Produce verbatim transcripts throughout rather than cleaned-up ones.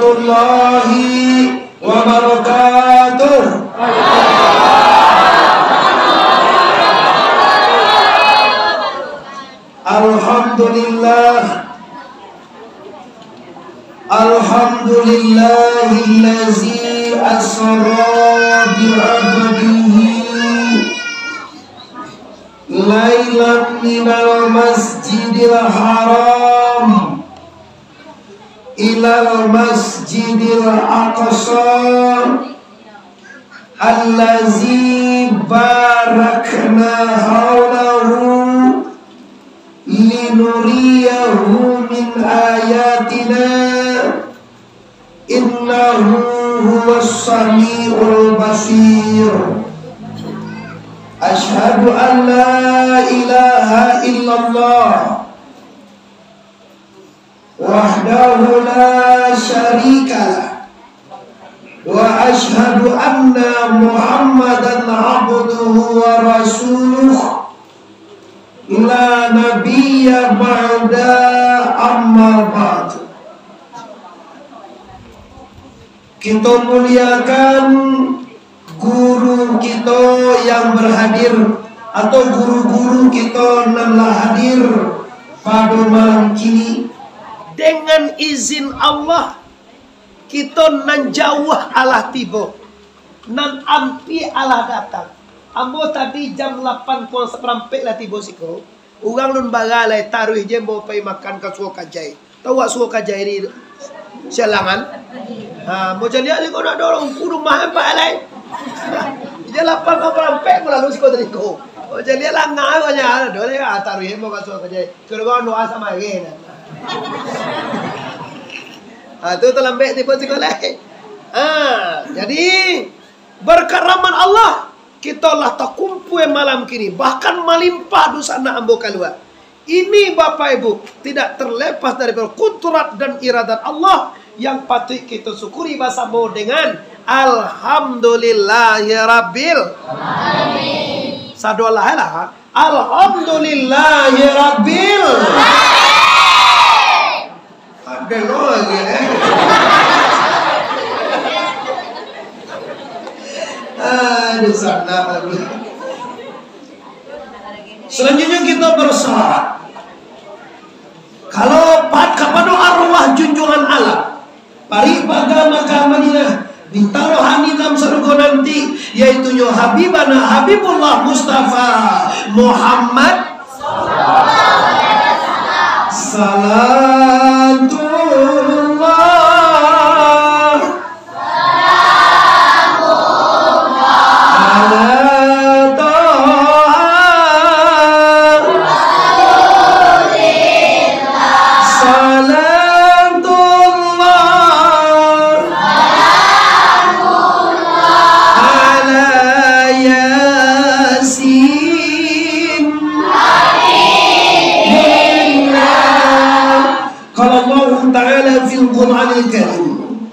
warahmatullahi wabarakatuh. Alhamdulillah. Alhamdulillahillazi asra bi'abdihi lailan minal masjidil haram ilal masjidil aqsa allazi barakna haulahu linuriyahu min ayatina innahu huwas samiul basir. Asyhadu an la ilaha illallah wahdahu la syarikalah, wa asyhadu anna Muhammadan abduhu wa rasuluh, la nabiyya ba'da, amma ba'du. Kito muliakan guru kito yang berhadir, atau guru-guru kito nan lah hadir pado malam kini. Dengan izin Allah, kito nan jauah alah tibo, nan ampia alah datang. Ambo tadi jam lapan kurang saparampek lah tibo siko. Urang lun bara lai, taruih je ambo pai makan ka Suo Kajai. Tahu wak Suo Kajai di Sialangan? Ha, ambo caliak ni kau nak dorong ku rumah empat lai. Jam lapan kurang saparampek ku lalu siko tadi ko. Ambo caliak langah banyak, ado lai, ah, taruih je ambo ka Suo Kajai. Kiro doa sama aja. Ha, tu talambek tibo siko lai. Ha, jadi, berkat rahmat Allah, kito lah takumpua malam kini, bahkan malimpah dunsanak ambo kalua. Ini, Bapak Ibu, tidak terlepas daripada kudrat dan iradat Allah yang patut kito syukuri basamo dengan Alhamdulillahirabbil. Amin. Sadolah lah. Alhamdulillahirabbil. Ada lo lagi, eh. Aduh, sanak lagi. Selanjutnya kita bersorak. Kalau pat kapado arwah junjungan alam, Parik Paga Makkah Madinah, bintang rohani dalam sarugo nanti, yaitunyo Habibana Habibullah Mustafa Muhammad. Salatullah ala Toha. Salatullah ala Yasin. Qala Allahu Ta'ala fil Qur'anil Karim.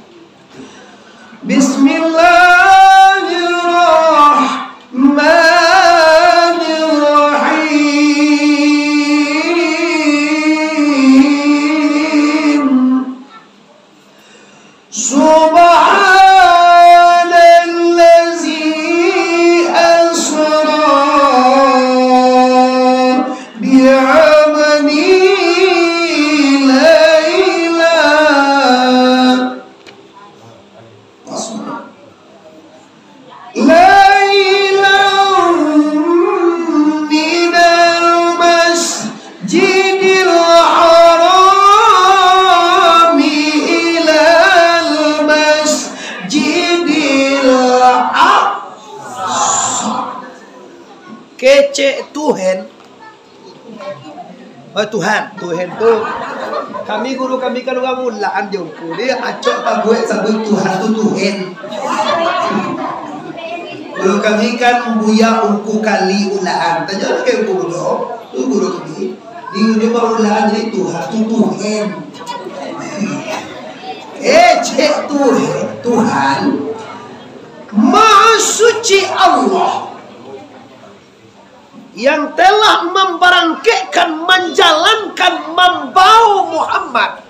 Bismillahirrahmanirrahim. Subhanallazi asra bi'abdihi lailan. Lailan minal masjidil harami ilal masjidil aqsa. Kecek Tuhan. Oh, Tuhan, Tuhan tu. Kami, guru kami kan urang Ulakan jo Ungku. Jadi acok tabuek sabuik Tuhan tu Tuhen. Guru kami kan Buya Ungku Kali Ulakan. Tanyo lah ka Ungku Budo. Tu guru kami. Di ujung Ulakan jadi Tuhan tu Tuhen. Eh, cek Tuhen. Tuhan. Maha Suci Allah. Yang telah memberangkatkan, menjalankan, membawa Muhammad,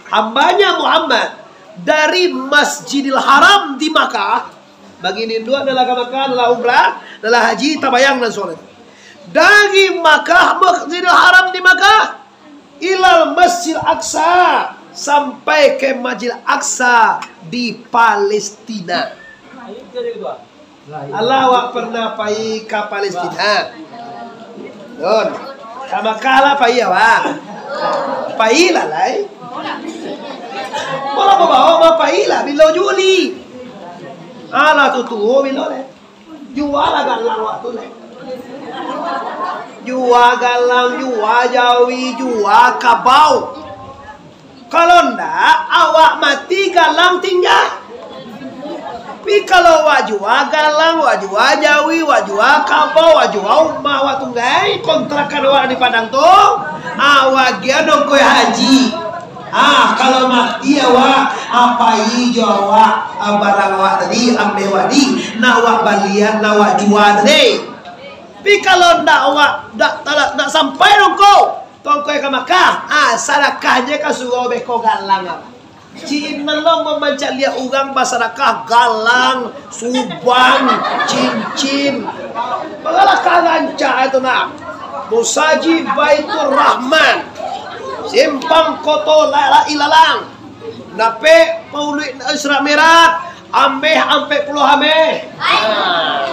hambanya Muhammad, Dari Masjidil Haram di Makkah, bagi induak nan lah ka Makkah, nan lah umrah, nan lah haji, tabayang nan solat. Dari Makkah, Masjidil Haram di Makkah, ilal Masjid Aqsa, sampai ke Masjid Aqsa di Palestina. Alah, awak pernah pai ka Palestina? Don, ka Makkah lah pai awak? Pai lah lai. Kalau babawa mah pai lah, bilo Juli. Alah, tu tuo bilo lai. Jua lah galang awak tu lai. Jua galang, jua jawi, jua kabau. Kalau ndak, awak mati, galang tingga. Tapi kalau wak jua galang, wak jua jawi, wak jua kabau, wak jua umah awak tunggai, kontrakan awak di Padang tu, awak agiah ongkoi haji. Ah, kalau mati awak, ah, pai jo awak, ah, barang awak tadi, ambek awak di, nak awak balian, nak awak jua tadi. Tapi kalau ndak awak, ndak, ndak, ndak sampai ongko, ongkoi ka Makkah, ah, sadakah je ka surau beko galang awak. Cina lo mamancaliak urang basadakah galang, subang, cincin. Bagalah ka rancak itu nah. Musajik Baitur Rahman. Simpang Koto La-, La-, Ilalang. Napek pauluik Isra Mi'raj. Ameh ampek puluah ameh. Ai. Ah.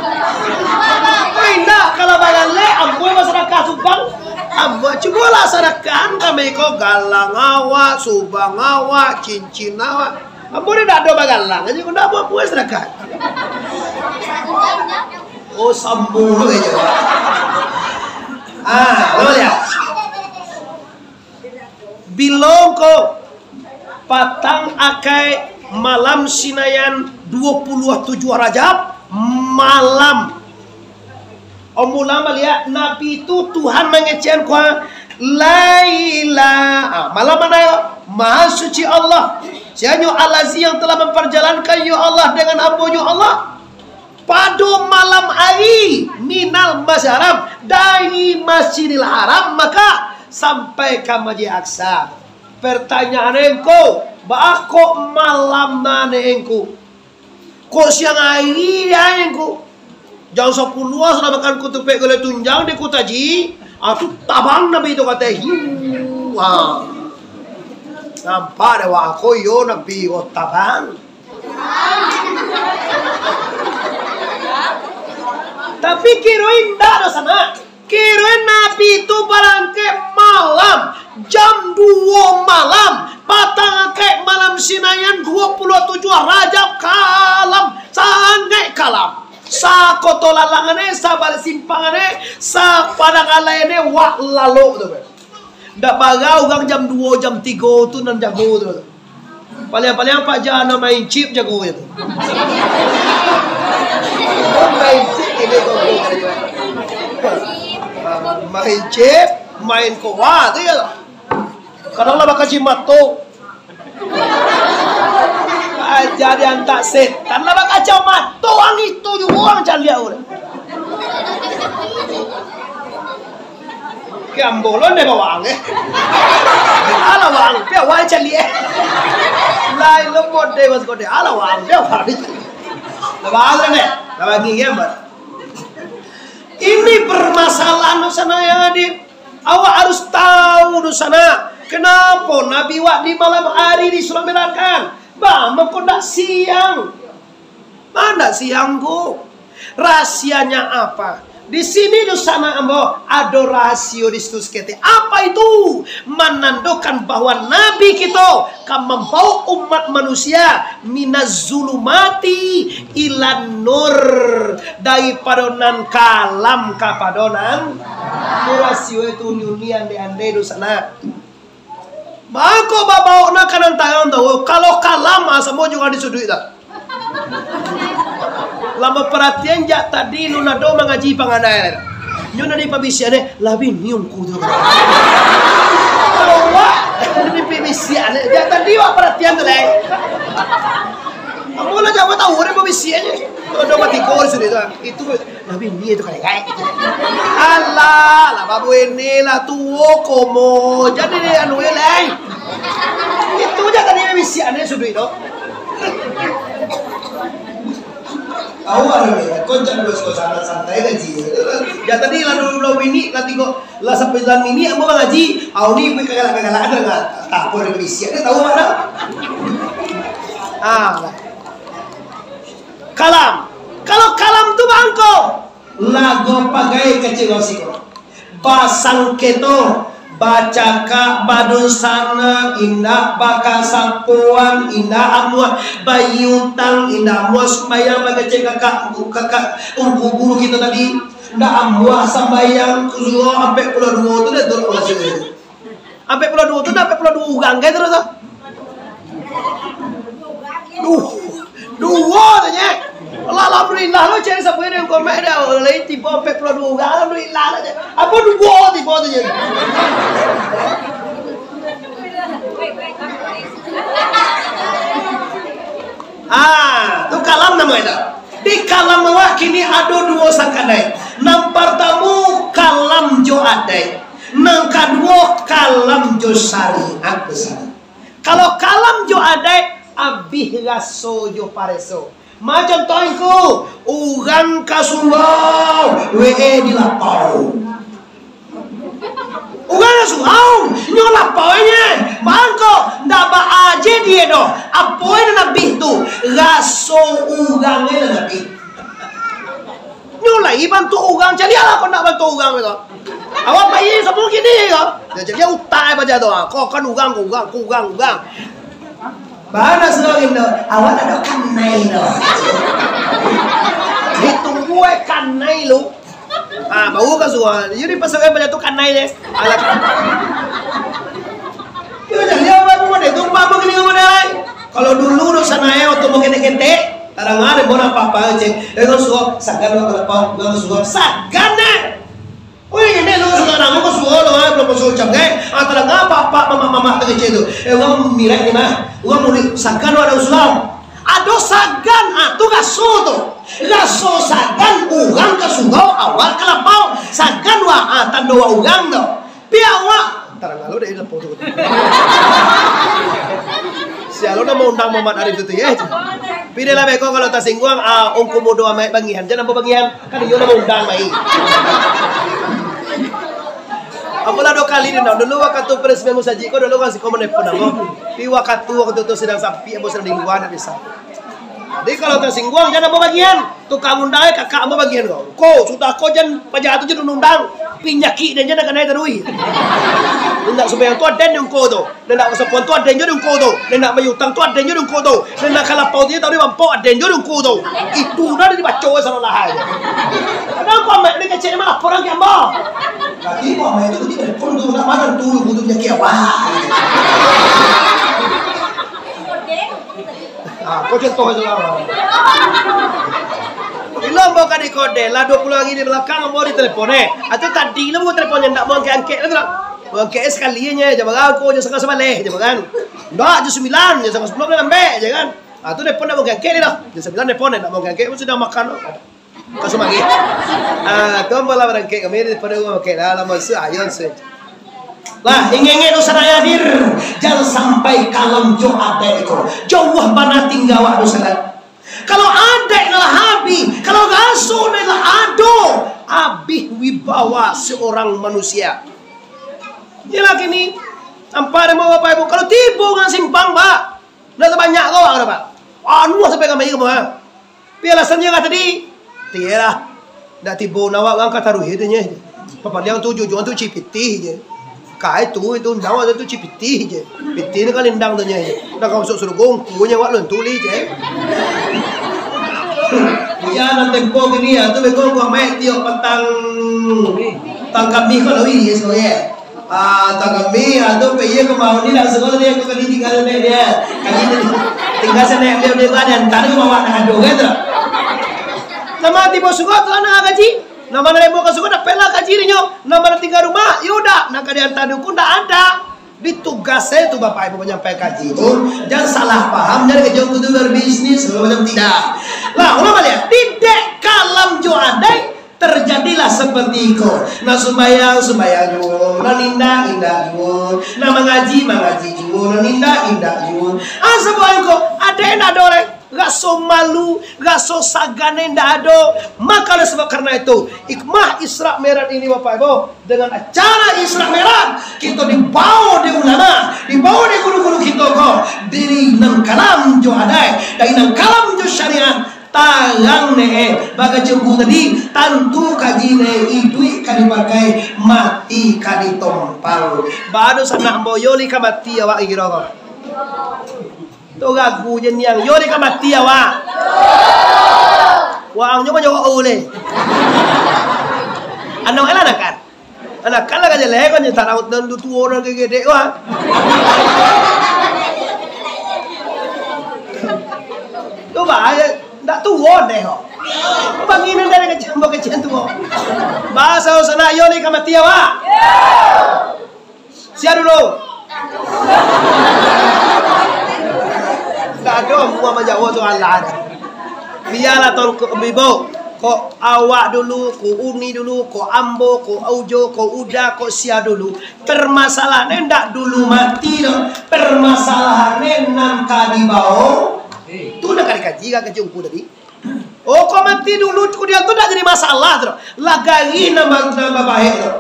Ai, indak, kalau bagalek, ambo basadakah subang. Ambo cubolah sadakahan kami ko galang awak, subang awak, cincin awak. Ambo ni ndak ado bagalang, jadi ko ndak apo-apo sadakah. Oh, sambung aja. Ah, lo lihat. Bilo ko patang akai malam Sinayan dua puluh tujuh Rajab, malam. Om ulang baliak, Nabi tu Tuhan mangecekan kua, Laila. Ah, malam mana yo? Maha suci Allah. Sianyo Allazi yang telah memperjalankan yo Allah dengan ambo yo Allah. Pado malam ari, minal Masjidil Haram, dari Masjidil Haram, maka sampai ka Masjid Aqsa. Pertanyaan engko, baa kok malam nane engko? Kok siang ari ya engko? Jam sapuluah sudah makan kutupek gulai tunjang di Kutaji, ah, tu tabang Nabi tu kato, hiu, ah. Nampak dek wak ko, iyo Nabi, oh, tabang. Tapi kiro indak doh sanak. Kiro Nabi tu barangkek malam, jam duo malam, patang angkek malam Sinayan dua puluh tujuh Rajab kalam, sangaik kalam. Sakoto Lalang ne, sabalik simpang ne, sapadang alai ne, wak lalok tu. Ndak bara urang jam duo, jam tigo tu nan jago tu. Paliang-paliang Pak Jah nan main chip jago je tu. Main chip, ini tu. Main chip, main koa tu je lah. Kadang lah bakaji mato. Aja diantak setan lah bakacau mato, ang itu juo ang caliak urang. Ki ambo lo nde bawang eh. Alah wang, pia wang caliak eh. Lai lo mode mas kode, alah wang, pia wang. Lah bang ne, lah bagi game. Ini permasalahan sana ya, Adin. Awak harus tahu di sana, kenapa Nabi wak di malam hari diselamirakan? Bah, mangko ndak siang. Bah, ndak siang ko. Rahasianya apa? Di sini di sana ambo ado rahasio di situ saketek. Apa itu? Manandokan bahwa Nabi kito ka mambawa umat manusia minaz zulumati ilan nur, daripado nan kalam kapado nan. Itu rasio itu nyunian di ande dosa nak. Bako babaok nak ka nan tarang tu, kalau kalam ah, samo juo di suduik tu. Lah baparatian jak tadi, lu nado mangaji panganai. Nyo nadi pabisiak deh, lah bini ungku tu. Awak, nadi pabisiak deh. Jak tadi wak paratian tu, lai. Ambo lah jauah tahu deh pabisiaknyo. Nado mati gol sudah tu. Itu lah bini tu kali, lai. Alah, lah babu ini lah tuo komo. Jadi ni anu, lai. Itu je tadi. Bisiak ane suduik tu. Awak ni, kau jangan terus kau santai-santai kan, Ji. Ya, tadi lah dua puluh minit, lah tiga, lah sampai sembilan minit, ambo mangaji. Au ni, pergi kagalak-kagalak, ada nggak? Tak, kau ada bisiak, dia tahu mana? Ah. Kalam. Kalau kalam tu bangko, lago pagai kecil siko. Basangketo, bacakak, badunsanak, indak bakasapoan, indak amuah bayia utang, indak amuah sumbayang, bak kecek kakak, kakak, ungku guru kito tadi, indak amuah sambayang, suruah ampek puluah duo tu deh, tu lah maksudnyo. Ampek puluah duo tu, dah ampek puluah duo urang, kan, tu, tu? Duh, duo tu, nyo. Alah, alhamdulillah lo, cari sabuik deh, komen dah. Lain tibo ampek puluah duo urang, alhamdulillah lo, nyo. Apo duo tibo tu, nyo? Ah, tu kalam namo itu. Di kalam awak kini ado duo sakadai. Nan partamo, kalam jo adaik. Nan kaduo, kalam jo syariat basa. Kalau kalam jo adaik, abih raso jo pareso. Ma contoh ngku, urang ka surau, we di lapau. Urang ka surau, nyo lapau nyo. Mangko, ndak baa je dia doh. Apo nan abih tu? Raso urang nan abih. Nyo lai bantuak urang, caliaklah kok ndak bantuak urang tu. Awak pai samo kini ko. Yo, jadi utak ai baja tu. Ah, kok kan urang, kok urang, kok urang, urang. Bana sudah gitu, awak tak ada kanai tu. Ditunggu ai kanai lu. Ah, baru ka suruah. Jadi pasal baja tu kanai deh. Alah. Yo, jadi awak tu model tu, umpamo kini model ai. Kalau dulu tu sanai waktu mau ketek-ketek, Tadanga deh, mun apa-apa, cek. Eh, kau suruh, sagan, kau lapau, kau suruh, sagan, eh. Wih, ini lu suruh nama, kau suruh lu, eh, belum suruh jam, eh. Ah, tadanga apa-apa, mamak-mamak tu kecil tu. Eh, urang mirek ni, mah. Urang murid, sagan, urang suruh. Ado sagan, ah, tu raso tu. Raso sagan, urang ka surau, awak ka lapau. Sagan, wah, ah, tando wah urang tu. Pi awak, tarang lalu dek lapau tu. Sialo namo undang Muhammad Arif tu, tu, ya. Pi deh lah beko kalau tasingguang, ah, ungku mudo amaik bangihan. Jan ambo bangihan, kan iyo namo undang, mai. Ambo lah duo kali di dulu wakatu Presiden Musajik ko dulu kan siko menelpon ambo. Pi wakatu, wakatu tu sidang sampi, ambo sidang di lua, ndak bisa. Jadi kalau tasingguang, jan ambo bangihan. Tukang undang ai kakak ambo bagian ko. Ko, sudah ko jan paja tu jan undang. Pinyakik den jan nak kanai taruih. Indak sumbayang tu aden di ungko tu. Den nak basapuan tu aden jo di ungko tu. Den nak bayia utang tu aden jo di ungko tu. Den nak ka lapau tu taruih bampok aden jo di ungko tu. Itu dah dibaco salah lahai. Kadang ko amak ni kecek ni malah porang ke ambo. Tapi ko amak itu kecek telepon tu nak makan tu butuh pinyakik apa? Ah, ko contoh sajo lah. Bilo ambo ka di kode, lah duo puluah hari di balakang ambo ditelepon, eh. Atau tadi lah ambo telepon, ndak mau angkek-angkek lah tu lah. Mau angkek sakali nyo, jam bara ko, jam satangah sabaleh, jam kan. Ndak, jam sambilan, jam satangah sapuluah lah lambek, je kan. Ah, tu telepon ndak mau angkek-angkek ni lah. Jam sambilan telepon, ndak mau angkek-angkek, pun sudah makan. Ka Sumagi. Ah, tu ambo lah barangkek kami daripada rumah bakeh lah, lah masuk ayon se. Lah, ingek-ingek dosa nan hadir, jan sampai kalam jo adaik ko. Jauah bana tingga awak dosa nan. Kalau adaik nan lah habih, kalau raso nan lah ado, habih wibawa seorang manusia. Iyolah kini, nampak dek bapak ibu, kalau tibo urang simpang, Pak, ndak sabanyak ko awak, Pak. Anu sampai kami ka rumah. Pi alasannyo lah tadi, tiyolah, ndak tibo awak urang ka taruih tu nyo. Papaliang tu ujuang-ujuang tu cipitih je. Kai tu, itu ndang awak tu cipitih je. Pitih ni kan lindang tu nyo. Ndak ka masuk surugo, ungku nyo awak lun tuli je. Iya, nan tempo kini ya, tu beko kau main tiok patang, tang kami ko lawi je sebenarnyo. Ah, tak kami, ah, tu P Y kemarin ni langsung aja dia ke kali tinggal naik dia. Kali ni tinggal saya naik dia dia ada entar ke bawah nak ado kan tu. Nama tibo suka tu anak kaji. Nama nak lemo ka suka dah pernah kaji dia nyo. Nama nak tinggal rumah, ya udah, nak ka diantar dukun dah ada. Di tugas saya tu Bapak Ibu menyampaikan kaji tu, jangan salah paham, jangan kejauh tu berbisnis segala macam tidak. Lah, ulang balik. Di dek kalam jo adai terjadilah seperti Tiko, nak sumbayang, sumbayang juo, nak nindak, nindak juo, nak mangaji, mangaji juo, nak nindak, nindak juo. Ah, sabuah ko, ado nan ado lai. Raso malu, raso sagan nan indak ado. Maka oleh sebab karena itu, hikmah Isra Mi'raj ini, Bapak Ibu, dengan acara Isra Mi'raj, kito dibawa dek ulama, dibawa dek guru-guru kito ko, dari nan kalam jo adaik, dari nan kalam jo syariat, tarang ne, eh, bak kecek tadi, tantu kaji ne, iduik ka dipakai, mati ka ditompang. Baru sanak ambo, yo lai ka mati awak kiro ko. Tu ragu je niang, yo lai ka mati awak. Waang nyo manjawab, "Oh, lai." Anak elah anakan. Anakan lah ka jaleh, kan, nyo tarang nan tu tuo nan gedek-gedek, wah. Tu bah, ndak tuo deh, kok. Bangin dari kecil, ambo kecil tuo. Bahaso sanak, yo lai ka mati awak. Sia dulu. Ndak ado mua manjawab soalan. Bialah tongko bibo. Kok awak dulu, kok uni dulu, kok ambo, kok ujo, kok uda, kok sia dulu. Permasalahan ne ndak dulu mati doh. Permasalahan ne nan ka dibawo. Tu nan ka dikaji, ka kaji ungku tadi. Oh, kok mati dulu, kudian tu ndak jadi masalah tu. Lah garih nan ba-, nan babaek tu.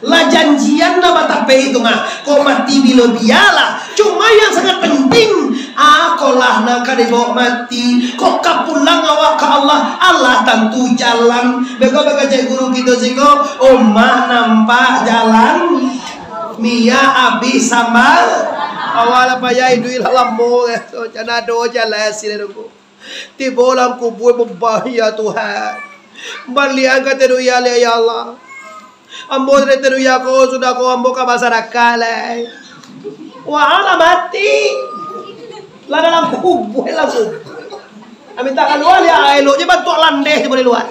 Lah janjian nan batapek itu mah. Kok mati bilo bialah. Cuma yang sangat penting, ah, kok lah nan ka dibawo mati. Kok ka pulang awak ka Allah. Allah tantu jalan. Beko beko cek guru kito siko, omah nampak jalan. Minyak abih sambal. Awak lah payah iduik lah lamo. Cak nado jalan sini nunggu. Tibo dalam kubua, babahia, Tuhan. Baliak ka ateh dunia, ya Allah. Ambo dari ateh dunia ko, sudah ko ambo ka masyarakat, lai. Wah, lah mati. Lah dalam kubua, lah kubua. Ah, minta kalua, liak elok je bantuak landeh tu boleh luar.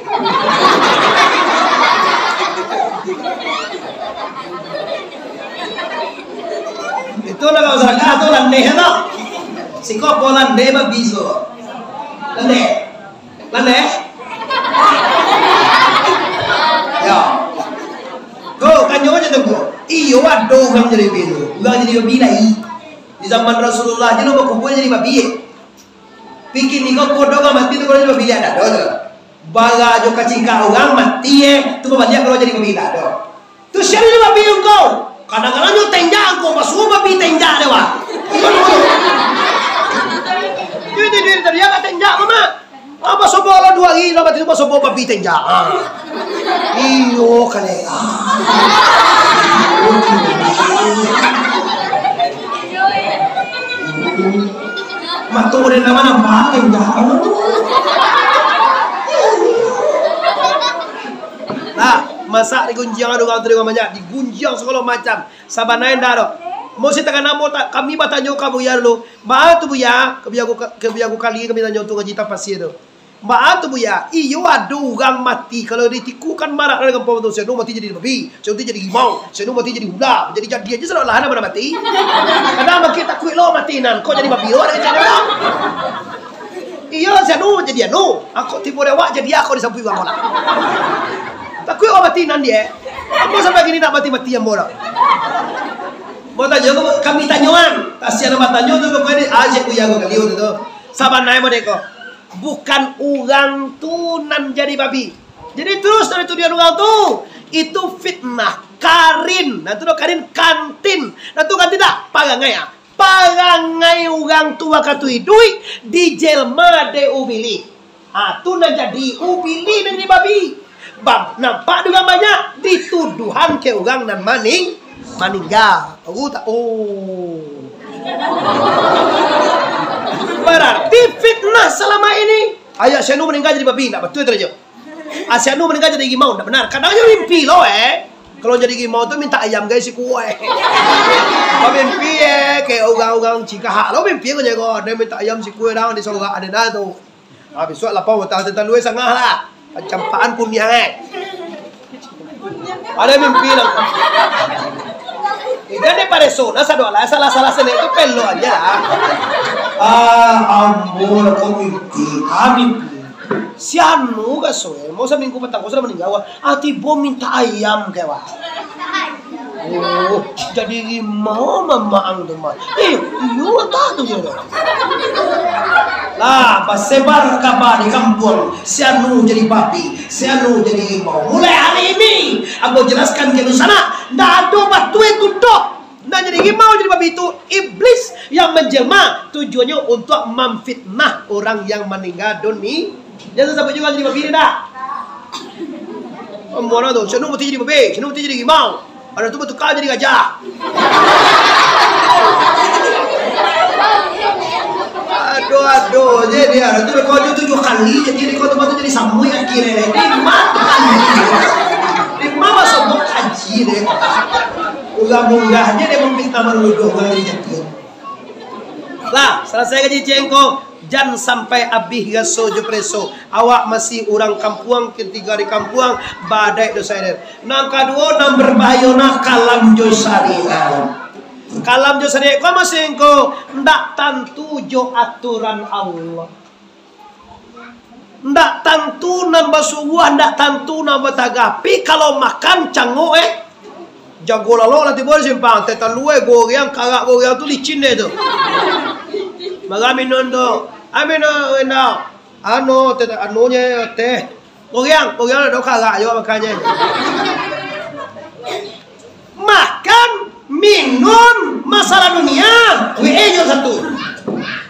Itu lah kalau sadakah tu landeh tu. Siko apo landeh babi siko. Landeh. Landeh. Yo. Ko, kanyo aja tu ko. Iyo, ado urang jadi babi tu. Urang jadi babi lai. Di zaman Rasulullah je lo bakubua jadi babi. Pikir ni ko, ko doh mati tu kalau jadi babi ado tu. Bara jo kacikak urang mati, eh, tu babaliak kalau jadi babi, indak ado. Tu sia nan babi angkau? Kadang-kadang nyo tenjak angkau, basuo babi tenjak dek wah. Iyo, iyo. Itu, itu, itu, tadi agak tenjak, Mamak. Ah, basobok lah duo hari, lah mati tu basobok babi tenjak. Ah. Iyo, kali. Ah. Mato den nama nampak tenjak. Nah, masak digunjiang ado urang tu, urang banyak, digunjiang sagalo macam. Sabana indak doh. Musti takana mo ta-, kami batanyo ka Buya dulu. Baa tu Buya? Ka Buya Gu-, ka Buya Gu Kali kami tanyo tu ngaji tapasia tu. Baa tu Buya? Iyo ado urang mati, kalau ditikukan marak dalam kampung tu, si anu mati jadi babi, si anu mati jadi rimau, si anu mati jadi ula, jadi-jadi aja salah-lah nan mati. Kadang makin takuik lo mati nan, kok jadi babi lo, ado kecek lo. Iyo, si anu jadi anu, angkau tibo dek awak jadi angkau disampuik urang lah. Takuik awak mati nan die. Ambo sampai kini ndak mati-mati ambo dah. Mau tanyo, kami tanyoan. Kasian amat tanyo tu, pokoknya di ajak Buya Gu Kali tu. Sabana model ko. Bukan urang tu nan jadi babi. Jadi terus dari tuduhan urang tu. Itu fitnah. Karin. Nah, tu doh karin kantin. Nah, tu kantin tak? Parangai ah. Parangai urang tu wakatu iduik dijelma dek ubili. Ah, tu nan jadi ubili nan jadi babi. Bab, nampak urang banyak dituduhan ke urang nan maning-, maningga. Tahu tak? Oh. Berarti fitnah selama ini. Ayah si anu maningga jadi babi, ndak betul tu aja. Ah, si anu maningga jadi rimau, ndak benar. Kadang aja mimpi lo, eh. Kalau jadi rimau tu minta ayam, guys, sikua, eh. Kau mimpi, eh, kayak urang-urang Cikahak lo mimpi ko jago, dia minta ayam sikua dah di Solok ada dah tu. Ah, besok lapau watah tentang dua sangah lah. Campaan kuniang, eh. Ada mimpi lah. Eh, jadi pada so, nah, sado lah, salah-salah sini tu pelo aja lah. Ah, ambo lah kau mimpi. Ah, mimpi. Si anu ka so, eh, mau saminggu patang ko sudah maningga, wah. Ah, tibo minta ayam ka, wah. Oh, jadi rimau mamak ang tu, mah. Eh, iyo, antah tu je dah. Lah, basebar kaba di kampuang, si anu jadi babi, si anu jadi rimau. Mulai hari ini, ambo jelaskan ka dunsanak, ndak ado batua tu doh. Nan jadi rimau, jadi babi tu iblis yang manjelma, tujuannyo untuak mamfitnah urang yang maningga duni-, Jan sabuik juo jadi babi ni, ndak? Amuah tu, sino mati jadi babi, sino mati jadi rimau. Ado tu batuka jadi gajah. Aduh, aduh, jadi ado tu kau tu tujuah kali, jadi kau tu, tu jadi samuik akhirnyo. Di ma tu kali? Di ma basobok kaji deh? Ulah munggah je dia mamfitnah manuduah urang jadi jatuah. Lah, salasai kaji cengko. Jan sampai abih raso jo pareso. Awak masih urang kampuang, katigo di kampuang, baadaik dosa eder. Nan kaduo, nan barbahayo, nah, kalam jo syariat. Kalam jo syariat ko maksudnyo ko, ndak tantu jo aturan Allah. Ndak tantu nan basubuah, ndak tantu nan batagah. Pi kalau makan cangok, eh, jago lalok lah tibo di simpang. Teh talua, eh, goreang, karak goreang tu licin deh tu. Makan minum tu. Ambil no, Wenda. Anu, teh, anunyo, teh. Goreang, goreang ado karak juo makannyo. Makan, minum, masalah dunia, W A jo satu.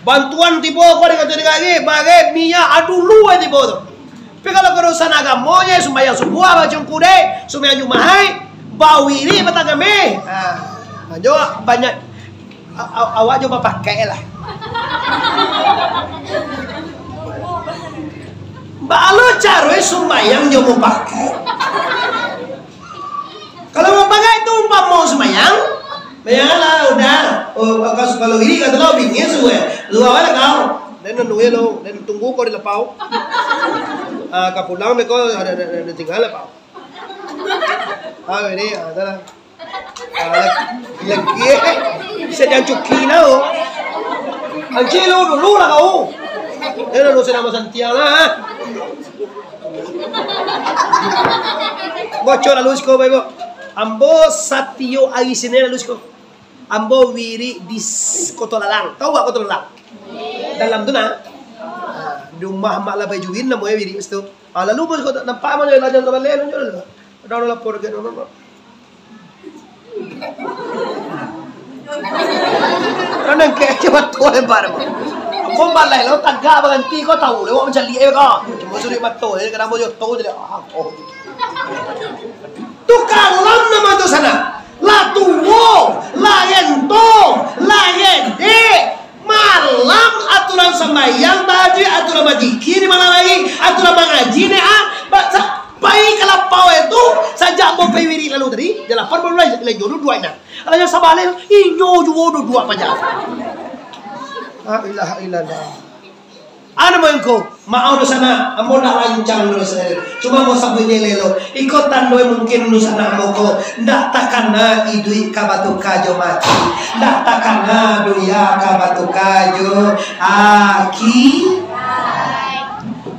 Bantuan tibo ko dikato dek ari, bareh, minyak, ah, dulu ai tibo tu. Tapi kalau ka urusan agamo, yo sumbayang subuah, baca Al-Quran, sumbayang Jumaik, bawirik, batangah meh. Ha, ha, jo banyak, a-, a-, awak jo bapakai lah. Baa lo caro sumbayang jo bapakai? Kalau bapakai tu umpamo sumbayang, sumbayang lah, udah. Oh, kalau, kalau gini kata lo, bingin suwe. Lu awal kau. Den nunggu lo, den tunggu kau di lapau. Ah, ka pulang beko, ada, ada, ada tinggal lapau. Ah, ini, ah, dah lah. Ah, lagi, lagi, eh. Bisa diancuki lah, oh. Anci lo dulu lah kau. Eh, lalu saya nama Santiang lah. Bocor lalu siko, Bapak Ibu. Ambo satio ari Sinin lalu siko. Ambo wirik di s-, Koto Lalang. Tahu nggak Koto Lalang? Dalam tu nah. Ah, di rumah Mak Labai Juin namonyo wirik situ. Ah, lalu bos Koto, nampak mah jalan-jalan ka balai, nunjuk dulu. Udah, udah lapor ke dulu, Mak. Kan nangkek aja batua lebar, Mak. Ambo balai lo, tagak baranti, kau tahu lewat mancaliak aja kau. Cuma suruik mato aja, kadang ambo joto aja deh. Ah, oh. Tu kalam namo tu sanak. Lah tuo, lah rento, lah redek. Malam aturan sambayang, tahajud, aturan bazikir di malam hari, aturan mangaji, ni, ah, ba-, sa-, pai ka lapau itu, sajak ambo pai wirik lalu tadi, jam lapan baru lai, lai jo duduak inyo. Alah, sabaleh, inyo juo duduak paja. La ilaha illallah. Anu, mangko, maaf dunsanak, ambo ndak lancang dunsanak. Cuma ambo sabuiknyo elok. Iko tando mungkin dunsanak ambo ko ndak takana iduik ka batuka jo mati. Ndak takana dunia ka batuka jo aki.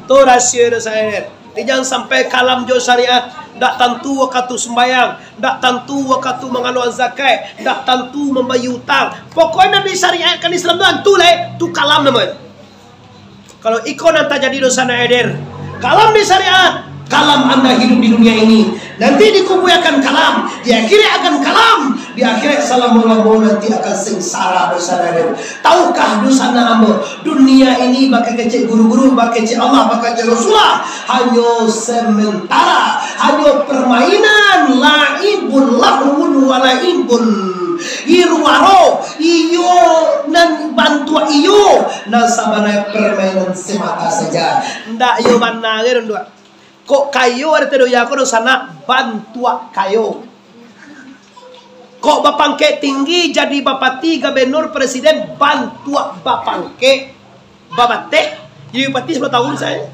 Tu rasio dunsanak. Jadi jan sampai kalam jo syariat, ndak tantu wakatu sumbayang, ndak tantu wakatu mangaluakan zakat, ndak tantu mambayia utang. Pokoknyo nan disyariatkan Islam tu tantu lai, tu kalam namonyo. Kalau iko nan tajadi dunsanak eder, kalam di syariat, kalam anda hidup di dunia ini, nanti di kubua akan kalam, di akhirat akan kalam, di akhirat salamo-lamo nanti akan sengsara dunsanak eder. Tahukah dunsanak ambo, dunia ini bakeh kecek guru-guru, bakeh kecek Allah, bakeh kecek Rasulullah, hanyo sementara, hanyo permainan, laibun lahwun wa laibun. Iruaro, iyo nan bantuak iyo, nan sabananyo permainan semata saja. Ndak iyo bana ge, Don, duak. Kok kayo arti doya ko, dunsanak, bantuak kayo. Kok bapangkek tinggi, jadi bapati, gubernur, presiden, bantuak bapangkek. Babateh, jadi bupati sapuluah tahun sajo.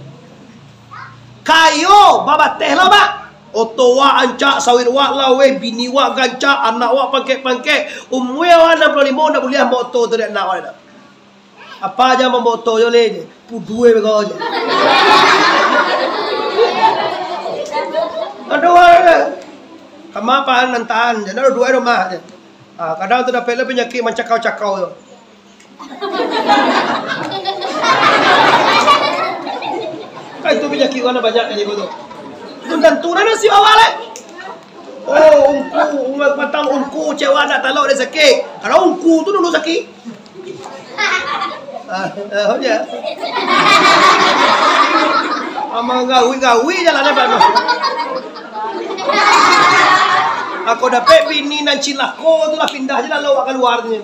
Kayo, babateh lo, Pak. Oto wak rancak, sawit wak laweh, bini wak gancak, anak wak pangkek-pangkek. Umua wak anam puluah limo, ndak buliah maoto tu dek anak wak tu. Apa aja mamboto jo le, pudue beko je. Aduh, ada. Kama pahan nan tahan, jadi dua rumah je. Ah, kadang tu dapek lah panyakik mancakau-cakau tu. Kan itu panyakik urang banyak kan itu tu. Itu tantu lah nasib awak leh. Oh, ungku, umat patang ungku, cewa nak talok dia sakit. Kalau ungku tu dulu sakit. Ah, ah, ya. Ama gawi-gawi je lah dapat. Ako dapek bini nan cilako tu lah, pindah je lah lawak kalua tu.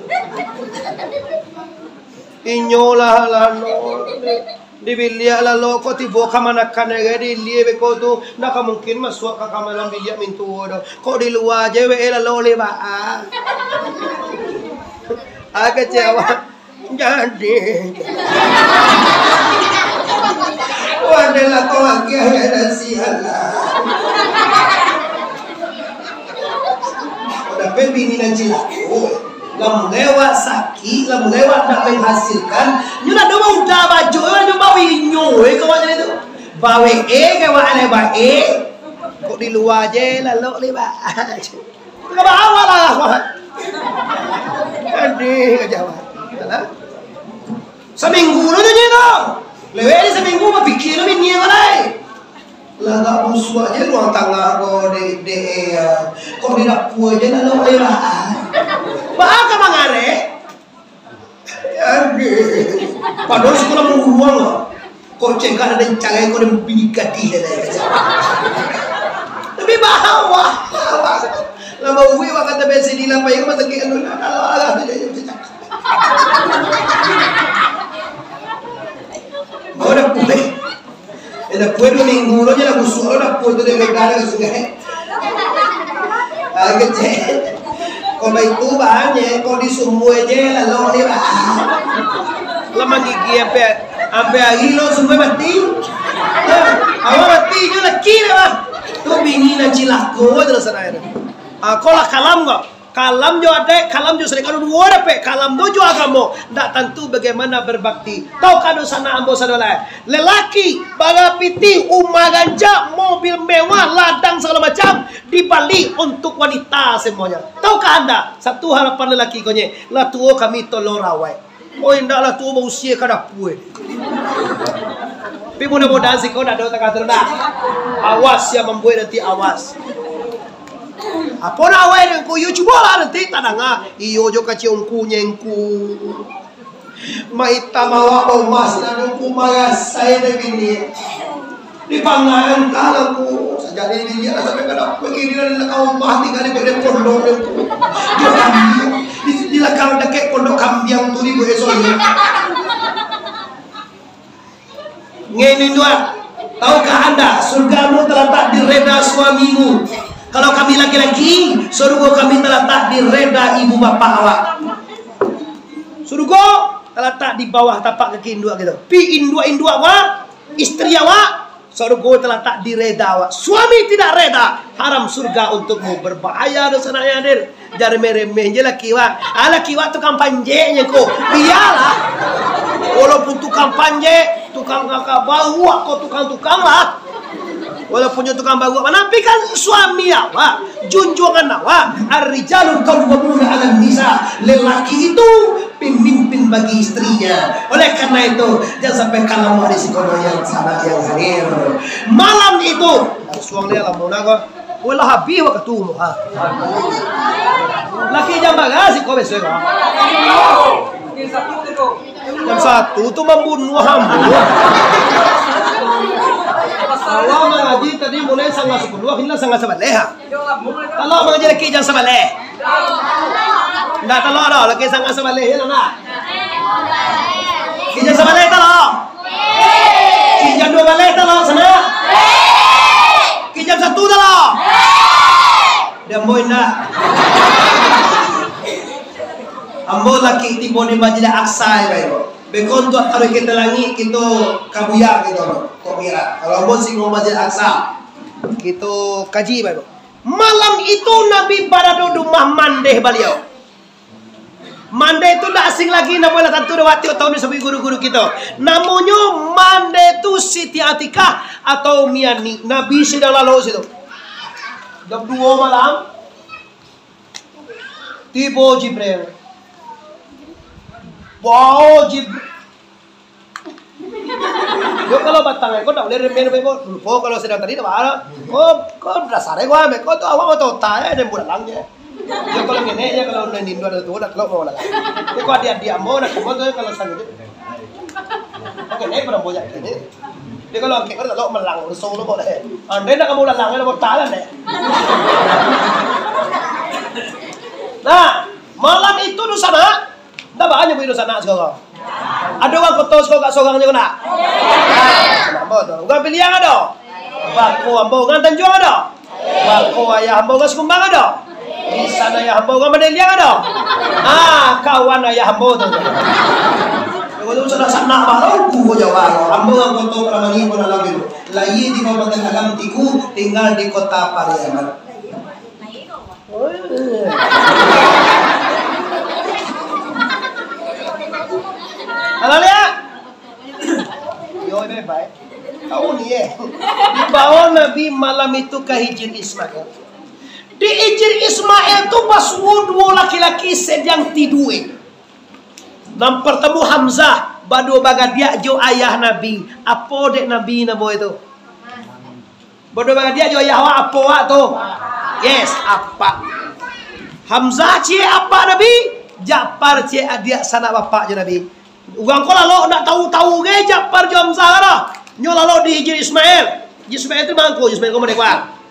Inyo lah, lah, no. Di biliak lah lo, kok tibo kamanakan gai di ilia beko tu, ndak ka mungkin masuak ka kamar dalam biliak mintuo doh. Kok di lua je we lah lo lewat ah. Ah, kecewa. Jadi. Wah, dah lah kau lagi ada sial lah. Kau dapek bini nan cilako. Lah mulai awak sakik, lah mulai awak ndak menghasilkan, nyo lah ado bauda bajo, nyo bawinyo, eh, kawan jadi tu. Bawe, eh, kawan, eh, bae. Kok di lua je, lalok lewat. Ka bawa lah, kawan. Aduh, ka jawab. Alah. Saminggu lo tu je tu. Lewat ni saminggu, bapikia lo bini ko lai. Lah agak busuak je ruang tangah ko, dek, dek, eh, ya. Kok di dapua je lah, lah, lah. Baa ka mangarek? Aduh. Padahal sikolah manguluang lah. Kok cengkak ado carai ko, den bini gadih lah, lah. Tapi baa, baa. Lah bauih, wak kata besi di lapai ko, masakik anu, lah, lah, lah, lah, lah. Kau dah pulih. Eh, dah pulih dua minggu lo je lah, busuak lo dah pulih tu, dia dah ka sungai. Ah, kecek. Kau baik tu, bahan je, kau di sumur je, lalu ni, bah. Lah manggigi ampe, ampe hari lo sumur mati. Lah, awak mati je laki dah, bah. Tu bini nan cilako tu lah sana tu. Ah, kau lah kalam kau. Kalam jo adaik, kalam jo syariat, kalau duo dapek, kalam tu jo agamo, ndak tantu bagaimana berbakti. Tahukah dunsanak ambo sadonyo lai? Lelaki, bara pitih, umah rancak, mobil mewah, ladang sagalo macam, dibali untuk wanita semuanya. Tahukah anda, satu harapan lelaki ko nye, lah tuo kami tolong rawat. Oh, indaklah tu bausia ka dapua. Tapi mudah-mudahan siko ndak ado tangah tu, ndak. Awas, sia mambuek nanti, awas. Apo nak awai dek ngku? Iyo, cubolah nanti tadanga. Iyo jo kacik ungku nyengku. Maitam awak bau mas, nan ungku marasai dek bini. Di panganan ka lah, Bu. Sajak di bini lah sampai ka dapua, kini lah di lakang rumah, tingga di bawah pondok tu. Di, di lakang dakek pondok kambiang tu di bawah soalnyo. Ngini dua, tahukah anda, surgamu terletak di reda suamimu? Kalau kami laki-laki, surga kami terletak di reda ibu bapak awak. Surga terletak di bawah tapak kaki induak kita. Pi induak-induak awak, istri awak, surga terletak di reda awak. Suami tidak reda, haram surga untukmu. Berbahaya dosa nak yang hadir. Jan remeh-remeh je laki wak. Ah, laki wak tukang panjeknyo ko. Bialah. Walaupun tukang panjek, tukang kakak bau ko, tukang-tukang lah. Walaupun nyo tukang bau, tapi kan suami awak, junjuangan awak, ar-rijalu qawwamuna 'alan nisa, lelaki itu pemimpin bagi istrinya. Oleh karena itu, jangan sampai kalah di sikono yang sanak yang hadir. Malam itu, suang dia lah muna ko. Weh, lah habih wakatu, ha. Laki jam bara siko biaso ko? Jam satu tu mambunuah ambo. Awak mangaji tadi mulai sangah sapuluah, hinggo sangah sabaleh, ha. Talok mangaji laki jam sabaleh. Ndak talok doh, laki sangah sabaleh, yo ndak? Laki jam sabaleh talok. Laki jam duo baleh talok, sanak. Laki jam satu talok. Di ambo indak. Ambo laki tibo di Masjid Aqsa, yo, baik. Beko untuak taruih ka langik, kito ka buya kito, kok mira. Kalau ambo singgah Masjid Aqsa, kito kaji baru. Malam itu Nabi barado di rumah mandeh baliau. Mande tu ndak asing lagi, namo lah tantu dah wak tiok tahun disabuik guru-guru kito. Namonyo mande tu Siti Atikah atau Miani. Nabi sadang lalok situ. Jam duo malam, tibo Jibril. Bao Jibril. Yo, kalau batang ko ndak buliah remen, remen ko. Lupo kalau sadang tadi ndak baa. Ko, ko dasar ko ambek ko tu awak mah total, eh, den bulalang je. Yo, kalau ngene je, kalau nan indu ado tu, dak telok mau bulalang. Tapi ko adiak-adiak ambo, nak ambo tu kalau sanggup. Oke, ni pernah boyak ni. Dia kalau angkek ko dak telok melang, rusuh lo boleh. Andai nak kamu bulalang, ada botalan deh. Nah, malam itu di sana, Ndak banyak budak sanak siko ko. Ado urang Koto siko ko surang nyo ko ndak? Nah, ambo tu. Urang Piliang ado? Bako ambo urang Tanjuang ado? Bako ayah ambo urang Sikumbang ado? Di sana ayah ambo urang Mandeliang ado? Ah, kawan ayah ambo tu. Kalau tu sanak-sanak baru ku Jawa. Ambo urang Koto Paramani pun alami. Lahia di Kabupaten Agam Tinggi, tinggal di Kota Pariaman. Alah, liak. Yo, ini baik. Tahu ni, eh. Dibawa Nabi malam itu ka Hijir Ismail. Di Hijir Ismail tu basuo duo laki-laki sadang tidua. Nan partamo Hamzah, baduo bagadiak jo ayah Nabi. Apo dek Nabi namo itu? Bodoh bagadiak jo ayah awak, apo awak tu? Yes, apak. Hamzah ciek apak Nabi, Ja'far ciek adiak sanak bapak jo Nabi. Urang ko lalok ndak tahu-tahu ge Ja'far jo Hamzah lah. Nyo lalok di Hijir Ismail. Hijir Ismail tu mangko, Hijir Ismail ko model ko.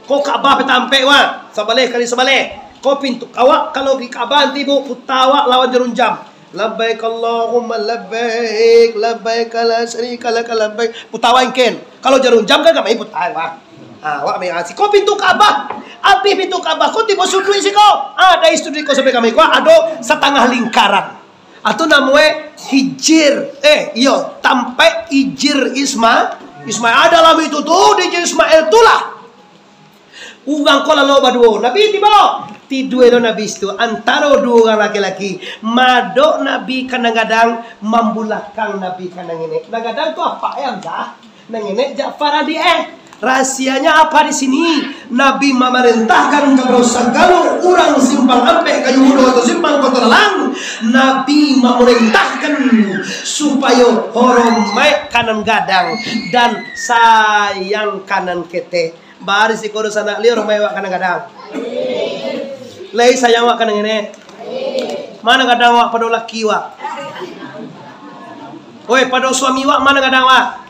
Ko Ka'bah peta ampek wa, sabaleh kali sabaleh. Ko pintu awak kalau di Ka'bah nanti bu puta awak lawan jarum jam. Labbaik Allahumma labbaik, labbaik la syarika laka labbaik. Puta wangken. Kalau jarum jam kan kami puta, wah. Ha, awak mai asi. Ko pintu Ka'bah. Abih pintu Ka'bah, ko tibo suduik siko. Ah, dari suduik ko sampai kami ko ado satangah lingkaran. Atau namoe hijir. Eh, iyo, tampek hijir Isma-, Ismail. Ah, dalam itu tu, di hijir Ismail tu lah. Urang ko lalok baduo. Nabi tibo. Tidua lo Nabi situ. Antaro duo urang laki-laki. Madok Nabi ka nan gadang, mambulakang Nabi ka nan ngenek. Nan gadang tu apak e Hamzah. Nan ngenek Ja'far adiak e. Rahasianya apa di sini? Nabi mamarentahkan kapado sagalo urang Simpang Ampek Kayu Mudo atau Simpang Koto Lalang. Nabi mamarentahkan supayo horomai ka nan gadang dan sayang ka nan ketek. Baa di siko dunsanak, lai horomai awak ka nan gadang? Lai sayang awak ka nan ngenek? Ma nan gadang awak pado laki awak? Oi, pado suami awak ma nan gadang awak?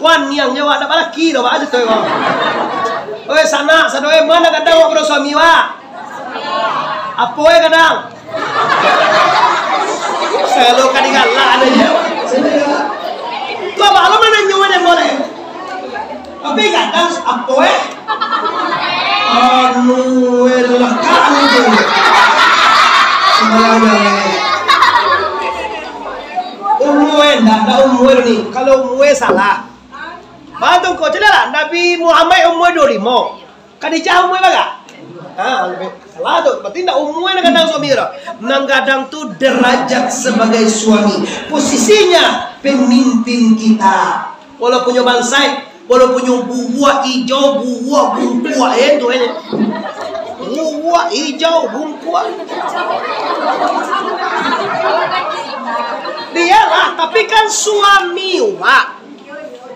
Waniang jo awak, ndak balaki doh, baa tu, wak. Oi, sanak, sadoe, ma nan gadang awak pado suami awak? Apo e gadang? Selalu ka digalak ado je. Tu abah lo mananyo dek ambo lai. Tapi gadang apo e? Anu e, lakak anu tu. Sembarang e. Umua e, ndak, ndak umua e ni. Kalau umua e salah. Baa tu ko, caliaklah. Nabi Muhammad umua duo limo. Khadijah umua bara? Ha, lebih salah tu. Berarti ndak umua nan gadang suami tu. Nan gadang tu derajat sebagai suami. Posisinya pemimpin kita. Walaupun nyo bansaik, walaupun nyo bubuak ijau, bubuak bungkuak, eh, tu, eh. Bubuak ijau, bungkuak. Iyolah, tapi kan suami, Wak.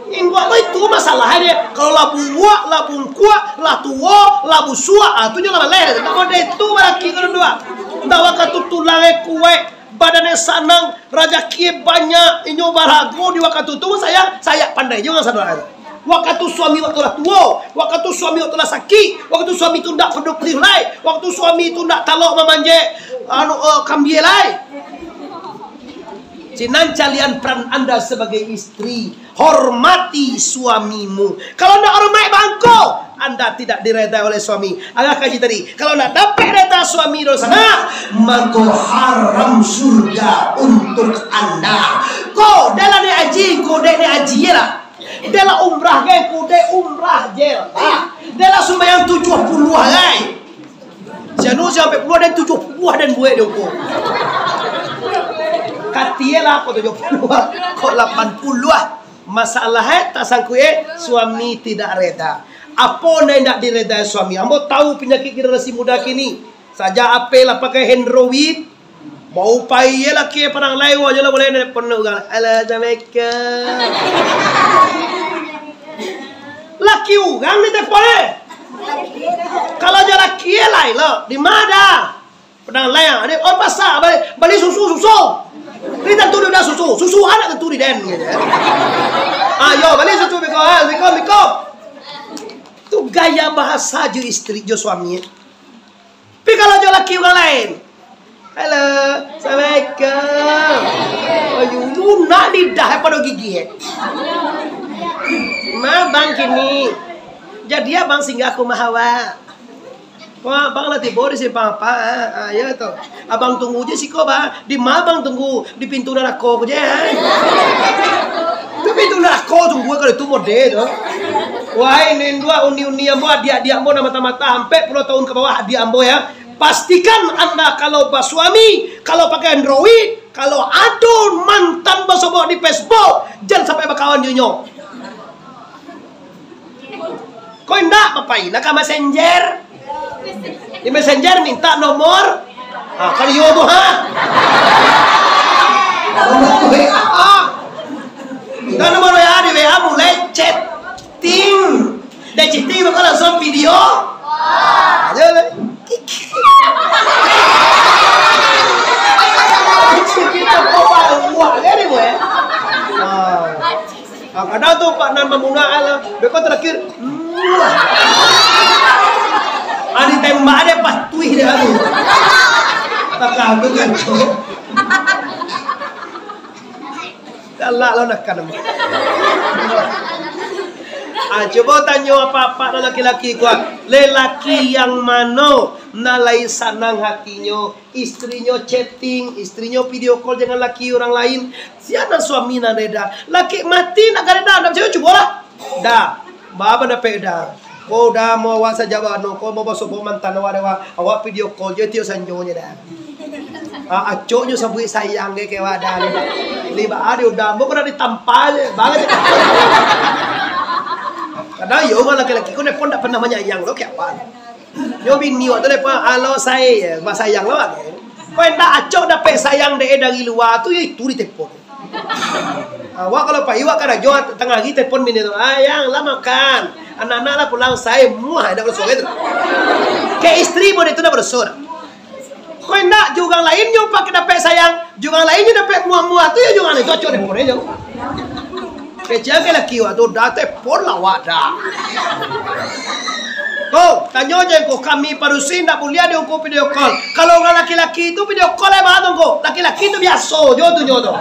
Inggo ko itu masalah dia. Kalau lah bubuak, lah bungkuak, lah tuo, lah busuak, ah, tu nyo lah maleh. Ndak model itu balaki ko dulu, ah. Ndak wakatu tulang e kuaik, badan e sanang, rajaki e banyak, inyo barago di wakatu tu, sayang, sayang pandai juo saudara. Wakatu suami wakatu lah tuo, wakatu suami wakatu lah sakik, wakatu suami tu ndak padulilah, wakatu suami tu ndak talok mamanjek, anu, eh, kambie lai. Sinan calian peran anda sebagai istri. Hormati suamimu. Kalau ndak hormat bangko, anda tidak diredai oleh suami. Agak kaji tadi. Kalau ndak dapek reda suami doh sanak, mako haram surga untuk anda. Ko, dalam ni aji, ko dek ni aji lah. Dek lah umrah kan, ko dek umrah je lah. Dek lah sumbayang tujuh puluh hari. Si anu Sampai puluah dan tujuh puluah dan buek dia ukur. Katie lah, kok tujuh puluah, kok lapan puluah. Masalah, eh, tak sangkuik, eh, suami tidak reda. Apo nan indak direda suami? Ambo tahu penyakit generasi muda kini. Saja ape lah pakai Android, bau pai ye laki padang lai, wah je lah boleh nelpon urang. Halo, assalamualaikum. Laki urang ni telepon, eh. Kalau jo laki ye lai lo, di ma? Padang lai, ah, ni on pasar, bali, bali susu, susu. Ni tantu di den susu, susu anak tantu di den, gitu ya. Ayo, bali susu, biko, ah, biko, biko. Tu gaya bahasa jo istri, jo suami. Tapi kalau jo laki urang lain, halo, assalamualaikum. Ayo, lunak lidah, eh, pado gigi, eh. Ma, bang, kini. Jadi, abang singgah ka rumah awak. Wah, abang lah tibo di simpang ampek, ah, ah, ya tu. Abang tunggu je siko, bang. Di ma abang tunggu? Di pintu narako ko je, ah. Tu pintu narako tunggu kalau itu mode tu. Wahai nindua, uni-uni ambo, adiak-adiak ambo, nan mata-mata ampek puluah tahun ka bawah, adiak ambo, ya. Pastikan anda kalau basuami, kalau pakai Android, kalau ado mantan basobok di Facebook, jan sampai bakawan jo inyo. Kok indak, bapai nak ka Messenger? Di Messenger minta nomor. Ah, kan iyo tu, ha? Nomor W A. Minta nomor W A, di W A mulai chatting. Dah chatting, maka langsung video. Aja lah. Kita kau baru buat kan ni, boy? Ah. Ah, kadang tu Pak Nan Mamunah lah. Beko terakhir. Ah, ditembak dia patuih dia tu. Takah tu kan, cok. Galak lo nak kan. Ah, cubo tanyo apak-apak nan laki-laki ko, ah. Lelaki yang mano nan lai sanang hatinyo, istrinyo chatting, istrinyo video call dengan laki urang lain. Sia nan suami nan reda? Laki mati nak ka reda, ndak picayo, cubolah. Dah, ba pandapek dah. Ko dah mau awak sajak bano, ko mau basobok mantan awak dek awak, awak video call je tiok sanjo nyo dah. Ah, acoknyo sabuik sayang ke, ke awak dah, liba. Liba ah, di udah, mau kena ditampa je, banget je. Kadang yo, urang laki-laki ko nelpon ndak pernah manyayang lo, kayak apa? Yo bini awak tu lepas, "Halo, say," basayang lo, kan? Kok indak, acok dapek sayang dek dari lua tu, yo itu ditelepon. Awak kalau pai, awak karajo tangah hari, telepon bini tu, "Ah, yang lah makan. Anak-anak lah pulang, say." Muah, indak badoso gitu. Kayak istri pun itu indak badoso. Kok indak, jo urang lain nyo pakai dapek sayang, jo urang lain nyo dapek muah-muah tu, yo jo urang lain tu acok dek pore jo. Kecil ke laki awak tu, dah tepon lah awak dah. Ko, tanyo je ko, kami padusi ndak buliah diukur video call. Kalau urang laki-laki tu video call, eh, baa tu ko? Laki-laki tu biaso jo tu, jo tu.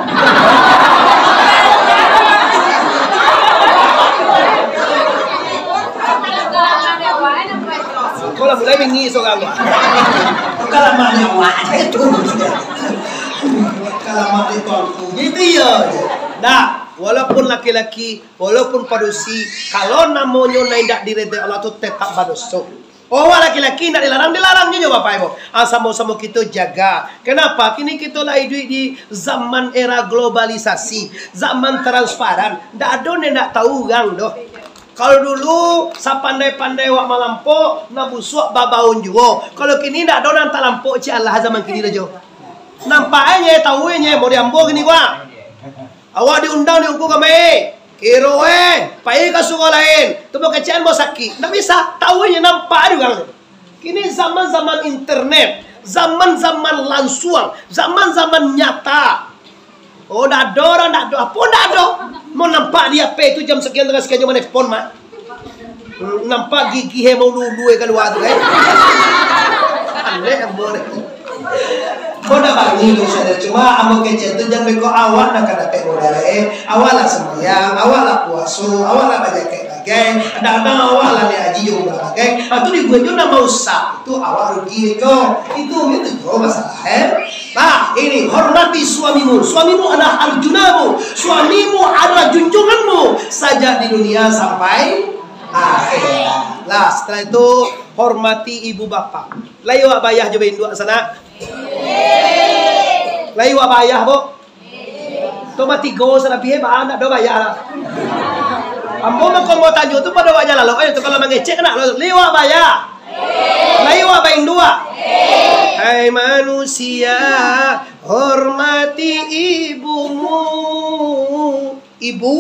Ko lah mulai bingik sorang ko. Kalamak nyawa je tu. Kalamak di tuanku. Gitu yo. Dah, walaupun laki-laki, walaupun padusi, kalau namonyo nan indak diredoi Allah tu tetap badoso. Awak laki-laki indak dilarang, dilarang juo bapak ibu. Ah, samo-samo kito jaga. Kenapa? Kini kito lah iduik di zaman era globalisasi, zaman transparan. Ndak ado nan indak tahu urang doh. Kalau dulu, sapandai-pandai awak malampok, nan busuak babaun juo. Kalau kini ndak ado nan talampok, cik alah zaman kini lah jo. Nampak e nye, tahu e nye, mau di ambo kini ko. Awak diundang di ungku kami. Kiro e, pai ka surau lain. Tu mau kecek an mau sakik. Ndak bisa, tahu e nye, nampak e urang tu. Kini zaman-zaman internet, zaman-zaman lansuang, zaman-zaman nyata. Oh, ndak ado urang, ndak ado. Apo ndak ado? Mau nampak di H P tu jam sekian tangah sekian nyo manelpon mah. Hmm, nampak gigi he mau lulu e kalua tu, eh. Aneh ambo ni. Kau dah bangih tu, saudara. Cuma ambo kecek tu jan beko awak nak ka dapek modal, eh. Awak lah sembahyang, awak lah puaso, awak lah banyak bagai, kadang-kadang awak lah naik haji jo umrah bagai. Ah, tu dibuek jo nama usah. Tu awak rugi ko. Itu, itu jo masalah, eh. Nah, ini, hormati suamimu. Suamimu adalah arjunamu. Suamimu adalah junjunganmu. Sajak di dunia sampai akhirat. Lah, setelah itu, hormati ibu bapak. Lai awak bayah jo bainduak sanak? Lai awak bayah, bo? Tu mah tigo salabiah, eh, baa, ndak ado bayah lah. Ambo mako ambo tanyo tu pado awak jalalo, eh, tu kalau mangecek nak lo, lai awak bayah? Lai awak bainduak? Hai manusia, hormati ibumu. Ibu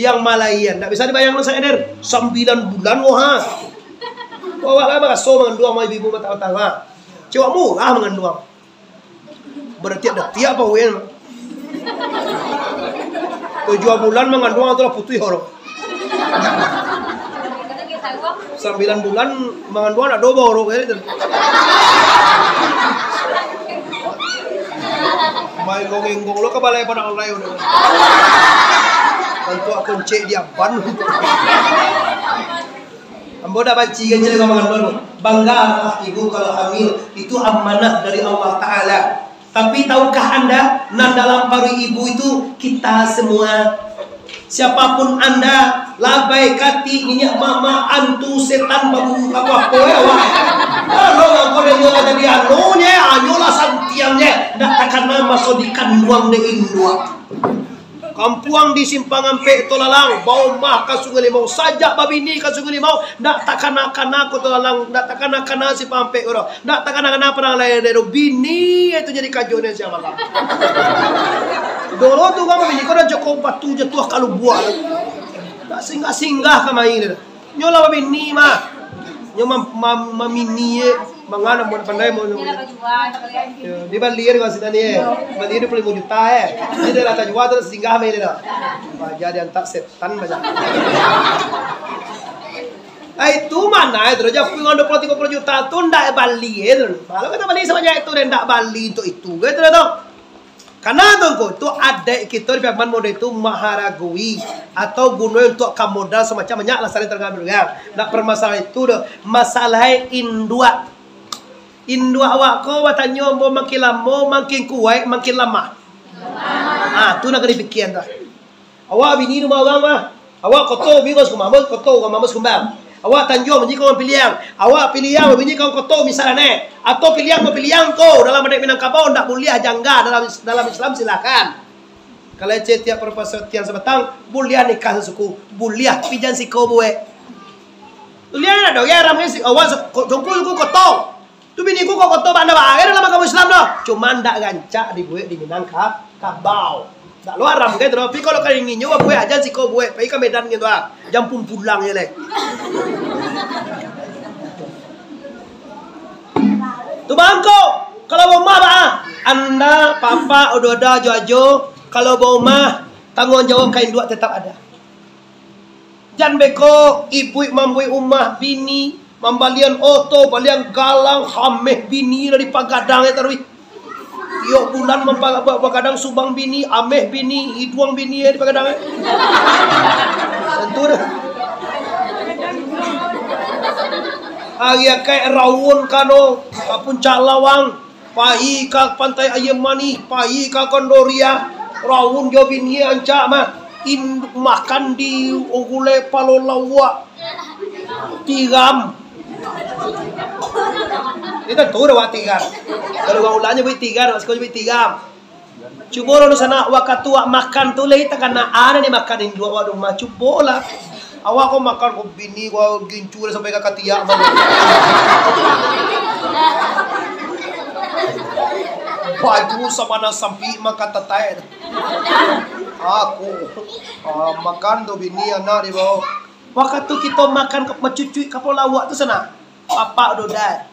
yang malaian. Ndak bisa dibayangkan, Ustaz Eder. Sambilan bulan, wah. Awak lah maraso manganduang sama ibu-ibu matang-matang, ha. Cewek murah manganduang. Beratiak-datiak apa, Wen? Tujuah bulan manganduang tu lah putuih orang. Sambilan bulan manganduang nak dobo orang, kan? Main gong-enggong lo ka balai padang alai udah. Bantuak koncek di aban. Ambo dak banci kan cari manganduang. Bangga ibu kalau hamil, itu amanah dari Allah Ta'ala. Tapi tahukah anda, nan dalam paruik ibu itu kita semua. Siapapun anda, labai, katik, niniak mamak, antu, setan, babu, apo-apo, eh, awak. Kalau ngangko dek nyo lah jadi anu nye, anyo lah santiang nye. Ndak takana maso dikanduang dek induak. Kampuang di Simpang Ampek Tolalang, baumah ka Sungai Limau, sajak babini ka Sungai Limau, ndak takana-kana ko Tolalang, ndak takana-kana Simpang Ampek ko doh, ndak takana-kana Padang Alai doh, bini itu jadi kajo ni siang malam. Dulu tu kan babini ko dah joko batu jatuah ka lubuak tu. Ndak singgah-singgah ka main tu. Nyo lah babini mah. Nyo mam-, mam-, mamini, eh. Mangan, amun pandai, amun. Yo, di Bali, eh, di siko ni, eh. Bali duo puluah limo juta, eh. Jadi lah tajua tu singgah main tu. Baja diantak setan baja. Ai, itu mah, eh, tu aja duo puluah, tigo puluah juta tu ndak Bali, eh, tu. Malah kito Bali sabanyak itu, ndak Bali tu, itu, gitu tu. Karano tu, ngko, tu adaik kito di Piaman model tu maharagoi atau guno untuak ka modal samacam banyak lah saling tergambar, kan? Ndak permasalahan itu doh. Masalah induak. Induak awak ko batanyo ambo makin lamo, makin kuaik, makin lamah. Ah, tu nak kena dipikiran tu. Awak bini rumah urang mah. Awak koto, bini ka Sukumbang, koto, ka Sukumbang. Awak Tanjuang, bini ka Piliang. Awak Piliang, bini ka koto, misalnyo. Atau Piliang ka Piliang ko, dalam adaik Minangkabau, ndak buliah, jangga dalam, dalam Islam, silakan. Kalau cetiak perpasatian sabatang, buliah nikah sasuku, buliah, tapi jan siko buek. Buliah ndak doh, ya, haram kan si-, awak se-, ko-, jongkol suku koto. Tu bini ku kok koto bana bae dalam agamo Islam tu. Cuman ndak rancak dibuek di Minangkabau. Ndak lo haram kan tu. Tapi kalau ka inginnyo buek aja siko buek, pai ka Medan gitu ah. Jan pun pulang je leh. Tu bangko. Kalau baumah bah, anda, papa, odo-oda, ajo-ajo, kalau baumah, tangguang jawab ka induak tetap ada. Jan beko, ibuik mambuik umah bini, mambalian oto, balian galang, ameh bini lah dipagadang ya taruih. Tiok bulan mampa-, ba-, bagadang subang bini, ameh bini, iduang bini ya dipagadang ya. Tentu dah. Ari akai rawun kano, ka Puncak Lawang. Pai ka Pantai Aia Manih, pai ka Gondoriah, rawun jo bini rancak mah. In-, makan di gulai palo lauak. Tiram. Itu tu dah buat tiram. Kalau urang Ulu nyo buek tiram, urang siko nyo buek tiram. Cubo lo dunsanak, wakatu awak makan tu lai takana a nan dimakan induak awak di rumah. Cubolah. Awak ko makan ko bini ko gincu dah sampai ka katiak mah. Baju sabana sampik makan tatai. Aku, ah, makan tu bini anak di bawah. Wakatu kito makan ka-, macucuik kapalo lauak tu sanak. Apak dodai.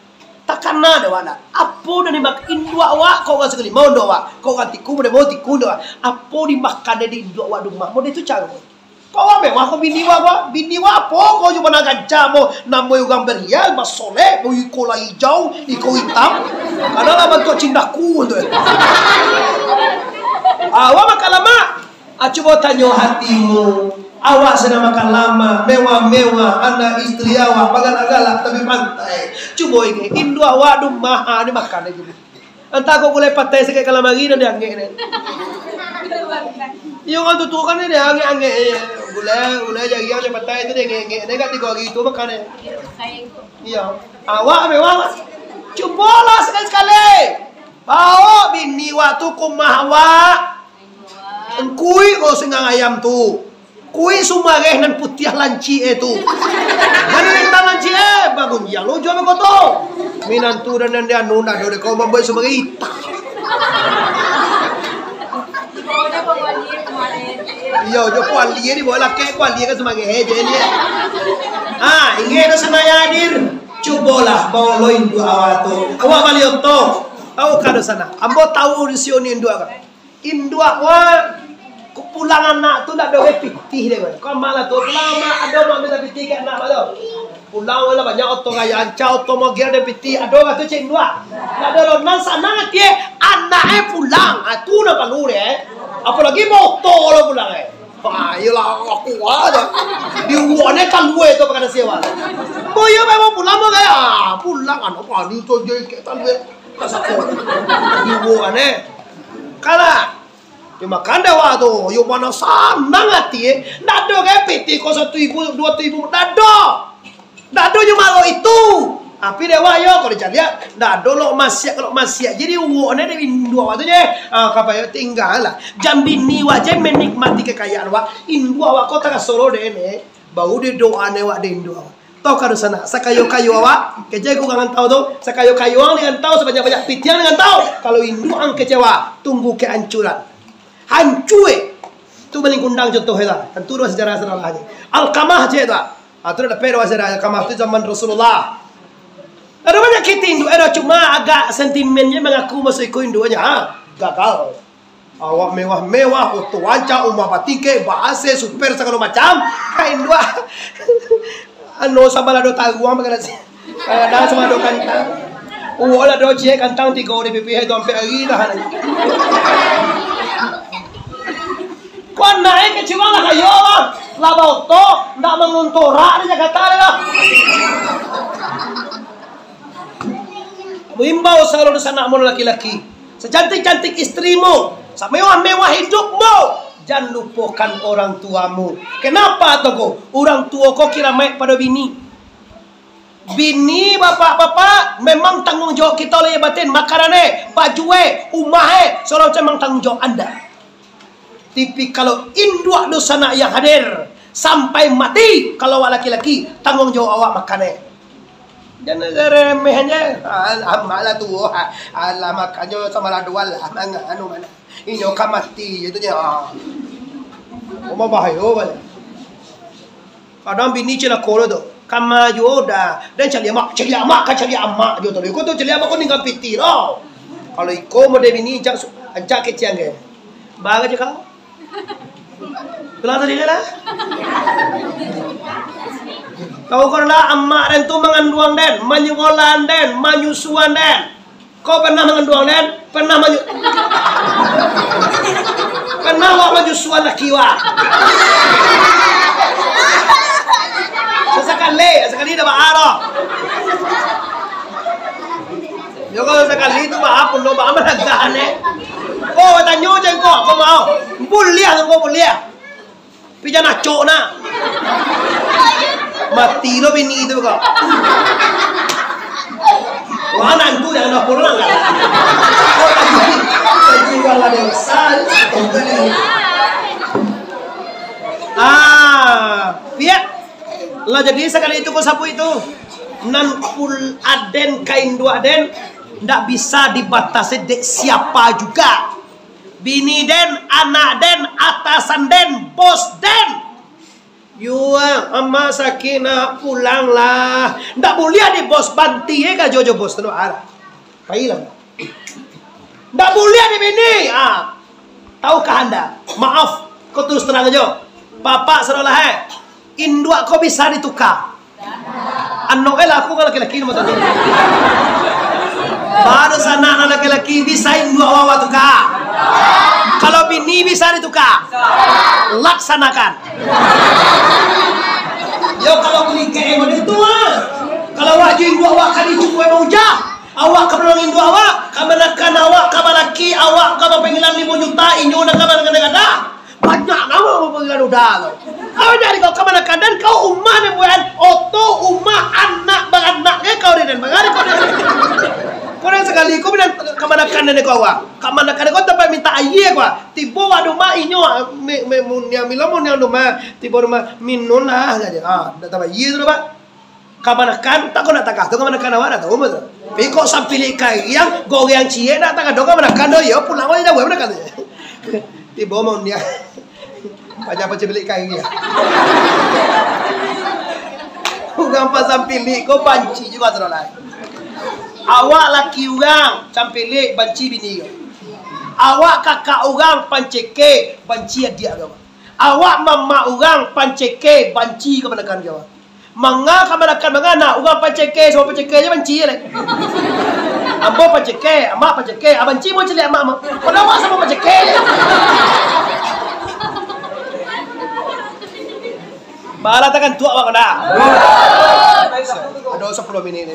Takana dek awak nak. Apo nan dimak-, induak awak, kok urang Sungai Limau induak awak, kok urang Tiku, Mademo Tiku induak awak. Apo dimakan dek induak awak di rumah, model tu caro. Kok awak mewah, kok bini awak, awak? Bini awak apo, kok cuma nak gancang mo, namo urang berial, basolek, bo iko lah ijau, iko itam. Kadang lah bantuak cindaku tu. Awak makan lamak. Ah, cubo tanyo hatimu, awak sadang makan lamak, mewah-mewah, anak istri awak bagalak-galak tapi pantai. Cubo ingek, induak awak di rumah, ah, ni makan aja ni. Antah kok gulai patai sakali kalamari nan diangek ni. Iyo, urang tuo-tuo kan ni diangek-angek je. Gulai, gulai jariang jo patai tu diangek-angek. Ni agak tigo hari tu makan ni. Iyo. Awak mewah, Mak? Cubolah sakali-sakali. Baok bini wak tu ka umah awak. Kuik ko singgang ayam tu. Kuik sumareh nan putiah lancik e tu. Mano nan itam lancik e? Bagunjiang lo juo beko tu. Minantu dan nan di anu ndak ado dek kau mambuek sumareh itam. Iyo, jo kuali e dibaok lakek, kuali e kan sumareh e je ni. Ha, inggih tu sanak yang hadir. Cubolah baok lo induak awak tu. Awak bali oto. Tahu ka dosa nak? Ambo tahu di sio ni induak ka. Induak wa, ku pulang anak tu ndak ado gai pitih dek wa. Kau malah tu pulang amak, ado mak minta pitih ka anak mak tu. Pulang wa lah banyak oto gaya anca, oto moger dan pitih, ado ka tu cek induak. Ndak ado doh, nan sanang ati e, anak e pulang. Ah, tu nan parlu dek e. Apolagi moto lo pulang e. Ah, iyolah, aku aja. Di uwok ne kalua tu pakai nasi awal. Boyo memang pulang mau gaya. Ah, pulang anak palu tu je kek kalua. Pasako. Ibo ane. Kalah. Yo makan dek awak tu. Yo mano sanang ati e. Ndak ado gai pitih ko satu ibu, duo ratuih ibu. Ndak ado. Ndak ado nyo malo itu. Tapi dek awak yo, kalau dicaliak, ndak ado lok masiak, lok masiak. Jadi uwok ne dek induak awak tu je. Ah, kapayo tingga lah. Jan bini awak je menikmati kekayaan awak. Induak awak ko taraso lo dek ne. Baru didoa ne awak dek induak awak. Tau ka dosa nak, sakayo-kayo awak, kecek urang rantau tu, sakayo-kayo ang di rantau, sabanyak-banyak pitih ang di rantau, kalau induak ang kecewa, tunggu kehancuran. Hancua. Tu Malin Kundang contoh e lah. Tantu doh sejarah salah ni. Alkamah cek tu. Ah, tu dah dapek doh sejarah Alkamah tu zaman Rasulullah. Ado banyak kiti induak, ado cuma agak sentimen je mangaku masuak iko induak je. Ha, gagal. Awak mewah-mewah, oto rancak, umah batingkek, ba-A C, super sagalo macam. Ka induak. Anu, sabalado taruang, kadang sabalado kantang. Uwok lah do ciek kantang tigo di pipih, itu ampek ari tahan. Kau naik ke ciwang lah kayo lah. Lah baoto, ndak manguntorak di Jakarta lah. Imbau sagalo dunsanak mun laki-laki, sacantik-cantik istrimu, samewah-mewah hidupmu, jan lupokan orang tuamu. Kenapa tu ko? Urang tuo ko kiramaik pado bini. Bini, bapak-bapak, memang tanggung jawab kito lahia batin, makanan e, baju e, umah e, sagalo macam memang tanggung jawab anda. Tapi kalau induak dunsanak yang hadir, sampai mati, kalau awak laki-laki, tanggung jawab awak makan e. Jan remeh je. Al-, amak lah tuo. Alah, makannyo sabalado lah. Manga-, anu mano. Inyo ka mati je tu nyo. Rumah bahayo bana. Kadang bini cilako lo tu. Kama juo dah. Dan caliak amak, caliak amak, ka caliak amak juo tu. Iko tu caliak amak ko ningga pitih lo. Kalau iko model bini, rancak su-, rancak kecek ang. Baa je kau. Pulang tadi lah. Tahu kau lah, amak den tu manganduang den, manyugolan den, manyusuan den. Kau pernah manganduang den? Pernah manyu-, pernah wak manyusuan laki wak? Sasakali, sakali dah baa doh. Yo, kalau sakali tu baa, pulo baa maragaan, eh. Oh, tanyo je engkau, kau mau? Buliah tu engkau, buliah. Pijan acok nak. Mati lo bini tu kau. Wah, nantu jangan dah pulang. Kau tadi, tadi kalau ada besar. Ah, piak. Lah jadi sakali itu ko sapu itu. Nan pul-, aden ka induak den ndak bisa dibatasi dek siapa juga. Bini den, anak den, atasan den, bos den. Yo, amak sakik nak pulang lah. Ndak buliah di bos, banti e karajo jo bos tu, ah. Pailah. Ndak buliah di bini. Ah. Tahukah anda? Maaf, ko terus terang ajo. Bapak sadolah, eh. Induak ko bisa dituka. Anok e laku ka laki-laki mah tadi. Baru sanak nan laki-laki bisa induak awak tuka. Kalau bini bisa dituka. Laksanakan. Yo, kalau bini kayak model tu ah. Kalau awak jo induak awak ka dicubo emang ujah. Awak ka manolong induak awak, kamanakan awak, ka balaki awak, ka bapanggilan limo juta, inyo nan ka mangada-ngada. Banyak namo panggilan uda tu. Kau jadi kau kamanakan dan kau umah nan buahan oto umah anak baranak ke kau ni dan bangari kau ni. Ko bilang kamanakan den ko awak. Kamanakan ko tampek mintak aia ko. Tibo awak di rumah inyo, ah, mi-, mi-, muniang, milo muniang di rumah. Tibo di rumah, minumlah sajo. Ah, ndak tampek aia tu doh, Pak. Kamanakan, tak ko nak takah tu kamanakan awak dah tahu mah tu. Tapi kok sampilik kariang, goreng ciek nak takah doh kamanakan doh, iyo pulang awak jauah kamanakan tu. Tibo muniang. Banyak pacik beli kain dia. Urang pasampilik ko banci juo tu lah. Awak laki urang sampilik banci bini ko. Awak kakak urang panceke banci adiak ko. Awak mamak urang panceke banci kamanakan ko. Manga kamanakan manga nak urang panceke, samo panceke je banci lai. Ambo panceke, amak panceke, ah, banci mo caliak amak mo. Padahal awak samo panceke je. Bala takan tuak awak ko dah. Ado sapuluah minit ni.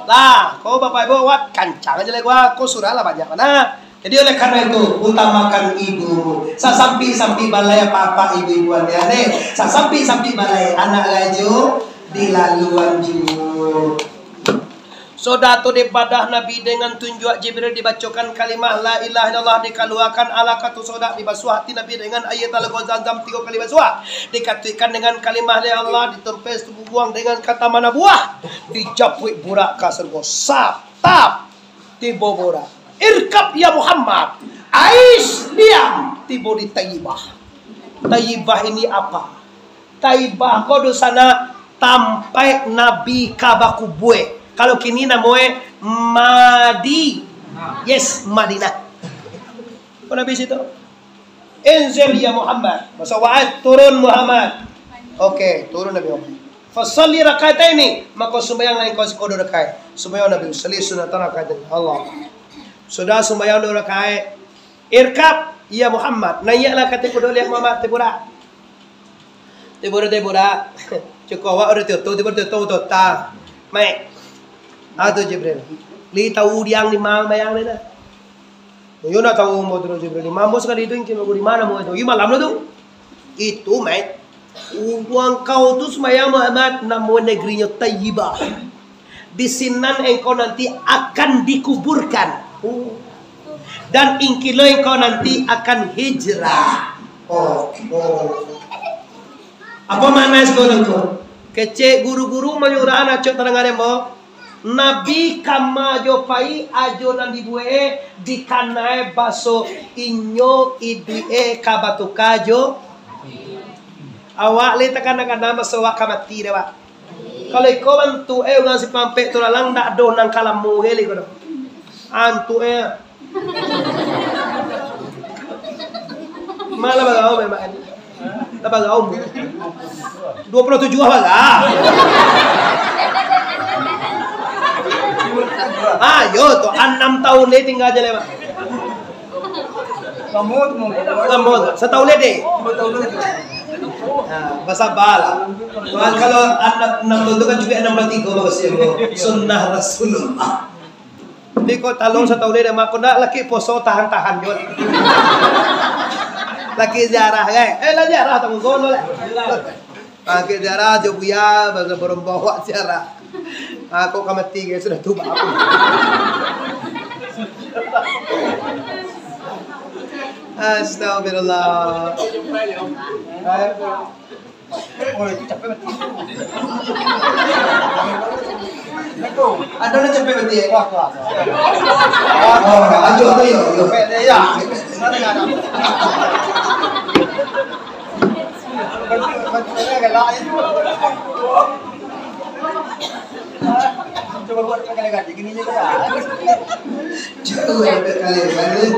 Lah, ko bapak ibu awak kancang aja lai gua, ko surah lah banyak mana. Jadi oleh karena itu, utamakan ibumu. Sasampik-sampik balai apak-apak ibu-ibu ande-ande. Sasampik-sampik balai anak rajo dilaluan juo. Sodah tu dipadah Nabi dengan tunjuak Jibril dibacokan kalimah la ilaha illallah dikaluakan ala katu sodak dibasuah ati Nabi dengan aia talago Zamzam tigo kali basuah dikatuikkan dengan kalimah la ilaha illallah ditempes tubuang dengan kata manabuah dijapuik burak ka surgo sap tap Tibo burak. Irkab ya Muhammad. Ais diam. Tibo di Taibah. Taibah ini apa? Taibah ko dunsanak tampaik Nabi ka bakubue. Kalau kini namoe Madi. Yes, Madinah. Ko Nabi situ. Inzil ya Muhammad. Maksud wa'ad, turun Muhammad. Oke, turun Nabi Muhammad. Fasalli rakataini, mako sumbayanglah engkau sikodo rakaat. Sumbayang Nabi, usalli sunatan rakataini. Allah. Sudah sumbayang dua rakaat. Irkab, ya Muhammad. Naiaklah ka tibo dek Muhammad, tibo dah. Tibo dah, tibo dah. Cukup awak udah tiutuh, tibo tiutuh, tiutuh. Mai. Ah, tu Jibril. Li tahu diang di ma bayang ni dah. Yo ndak tahu ambo tu, Jibril. Ambo sakali tu ingkin ambo di ma ambo tu. Iyo malam lah tu. Itu, Mat. Urang kau tu sumbayang Muhammad, namo negerinyo Taibah. Di sinan engkau nanti akan dikuburkan. Dan ingkilo engkau nanti akan hijrah. Oh, oh. Apa makna sekolah tu? Kecek guru-guru manyurah acok tadanga dek ambo. Nabi kama jo pai ajo nan dibuek-e dikanai baso inyo iduik-e ka batuka jo. Awak lai takana-kana baso awak ka mati dek awak. Kalau iko bantuak-e urang Simpang Ampek tu lalang ndak ado nan ka lamo gai lai ko doh. Antuak-e. Malah bagaum memang. Lah bagaum. Dua puluh tujuh lah baga. Ah, yo tu anam tahun lai tingga je lai, Mak. Lamo tu. Satahun lai deh. Nah, basabalah. Tuhan kalau anak enam tahun tu kan juga enam belas tiga bagus ya, bro. Sunnah Rasulullah. Tapi kok talong satahun ni dah mako ndak laki poso tahan-tahan jo. Laki ziarah kan? Eh lah ziarah tamu gono lah. Laki ziarah jo buya basa borong bawak ziarah. Aku ka mati guys sudah tuba aku. Astagfirullah. Oh, itu capek mati. Ada orang capek mati, eh? Wah, wah, wah. Oh, lanjut tu, yo, yo. Capek dia, ya. Mana, mana? Bantu, bantu saya galak je. Cuba buat pakai lagi, gini je dah. Jauh ya, kalian, kalian.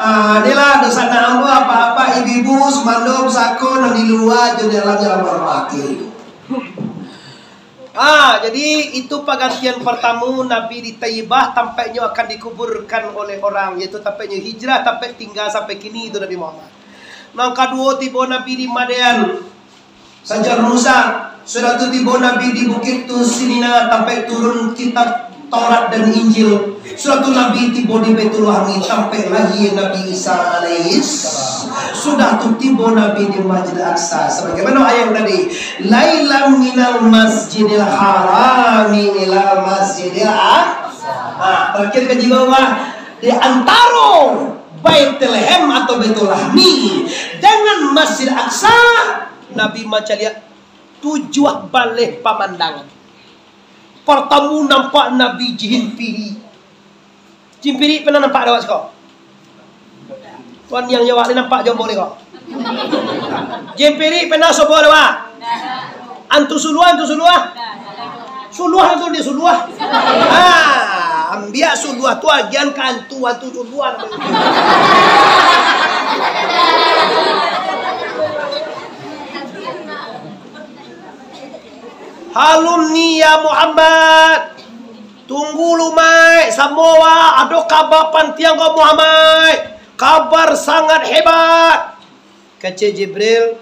Ah, inilah dosa nak ambo apa-apa ibu-ibu, sumando, pusako, nan di lua, jo dalam, dalam hormati. Ah, jadi itu pagantian partamo Nabi di Taibah, tampaknyo akan dikuburkan oleh orang, yaitu tampaknyo hijrah, tampak tinggal sampai kini itu Nabi Muhammad. Nan kaduo, tibo Nabi di Madian. Sajar Musa, sudah tu tibo Nabi di Bukit Tur Sina, tampek turun kitab Taurat dan Injil. Sudah tu Nabi tibo di Baitul Lahmi, tampek lahia Nabi Isa alaihi salam. Sudah tu tibo Nabi di Masjid Aqsa. Sebagaimana ayat tadi, "Lailan minal Masjidil Harami ilal Masjidil Aqsa." Ha, terakhir kaji bawa di antaro Baitul Lahmi atau Baitul Lahmi dengan Masjid Aqsa, Nabi mancaliak tujuah baleh pamandangan. Partamu nampak Nabi jin pirik. Jin pirik pernah nampak dek awak siko? Tuan yang jawab ni nampak jomblo ni ko. Jin pirik pernah sobo dek awak? Antu suluah, antu suluah. Suluah antu di suluah. Ha, ambiak suluah tu agian ka antu, antu suluah. Halun ni ya Muhammad. Tunggu lu, Maik, samo wa, ado kaba pantiang ko, Muhammad. Kabar sangat hebat. Kecek Jibril,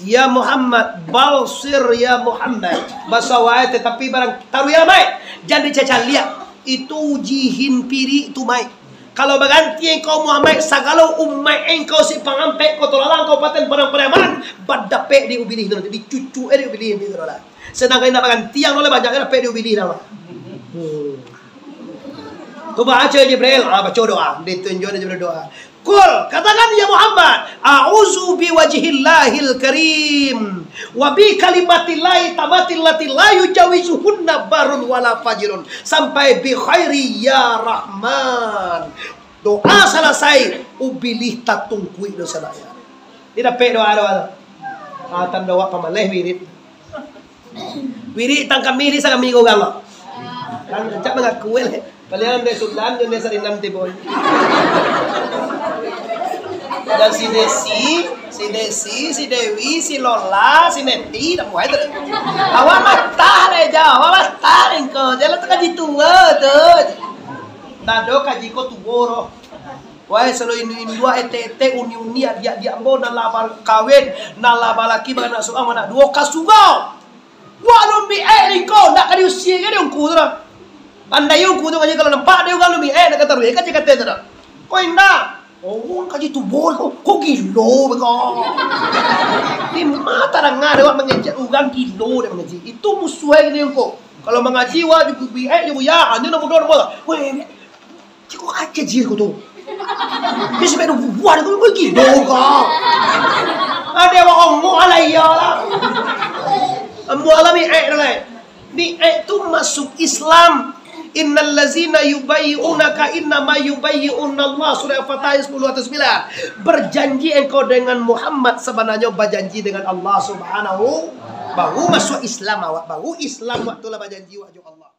"Ya Muhammad, balsir ya Muhammad." Baso wae tetapi barang taruh ya, Maik. Jan dicacaliak. Itu jin pirik tu, Maik. Kalau baganti engkau Muhammad, sagalo umaik engkau si pangampek Kota Lalang, Kabupaten Padang Pariaman, badapek di ubilih tu nanti, dicucuk eh di ubilih nanti tu lah. Sedangkan indak baganti, yang noleh banyak kan dapek di ubilih dah. Hmm. Tu baca Jibril, ah, baca doa. Ditunjuk Jibril doa. Kul, katakan ya Muhammad, "A'udzu bi wajhillahil karim, wa bi kalimatillahi tammatil lati la yujawizuhunna barun wala fajirun," sampai "bi khairi ya Rahman." Doa salasai, ubilih tatungkuik dosa daya. Dia dapek doa, doa tu. Ah, tando awak pamaleh wirid. Wirid tang kami di sakami ko urang ko. Kan rancak mangaku eh. Paliang dari Sudan, dari Sarinan tibo. Dan si Desi, si Desi, si Dewi, si Lola, si Neti, dah buai tu. Awak matah lah, Jo. Awak matah engko. Jalan tu kaji tua tu. Ndak ado kaji ko tuo doh. Wahai salo indu-indu, etek-etek, uni-uni, adiak-adiak ambo, nan lah bakawin, nan lah balaki, baranak surang, baranak duo, ka surau. Wak lun biek lingko, ndak ka diusie ka di ungku tu doh. Pandai ungku tu, kaji kalau nampak dek urang lun biek, ndak ka taruih, kaji kato tu doh. Ko indak. Oh, kaji tuo ko, ko gilo beko. Di ma tarang dek wak mangecek urang gilo dek mangaji. Itu musuah dek ungku. Kalau mangaji wak jo biek jo buya, anyo nan mudo nan mudo. Weh, Ciko aja jir ko tu. Dia sampai dua buah ko, ko gilo ko. Ada awak ongok lah iya lah. Ambo alami eh lah. Ni eh tu masuk Islam. Innal lazina yubayyi'unaka innama yubayyi'unallah. Surah Al-Fatah ayat sepuluh atau sembilan. Berjanji engkau dengan Muhammad, sebenarnya berjanji dengan Allah Subhanahu. Baru masuk Islam awak, baru Islam waktu lah berjanji awak jo Allah.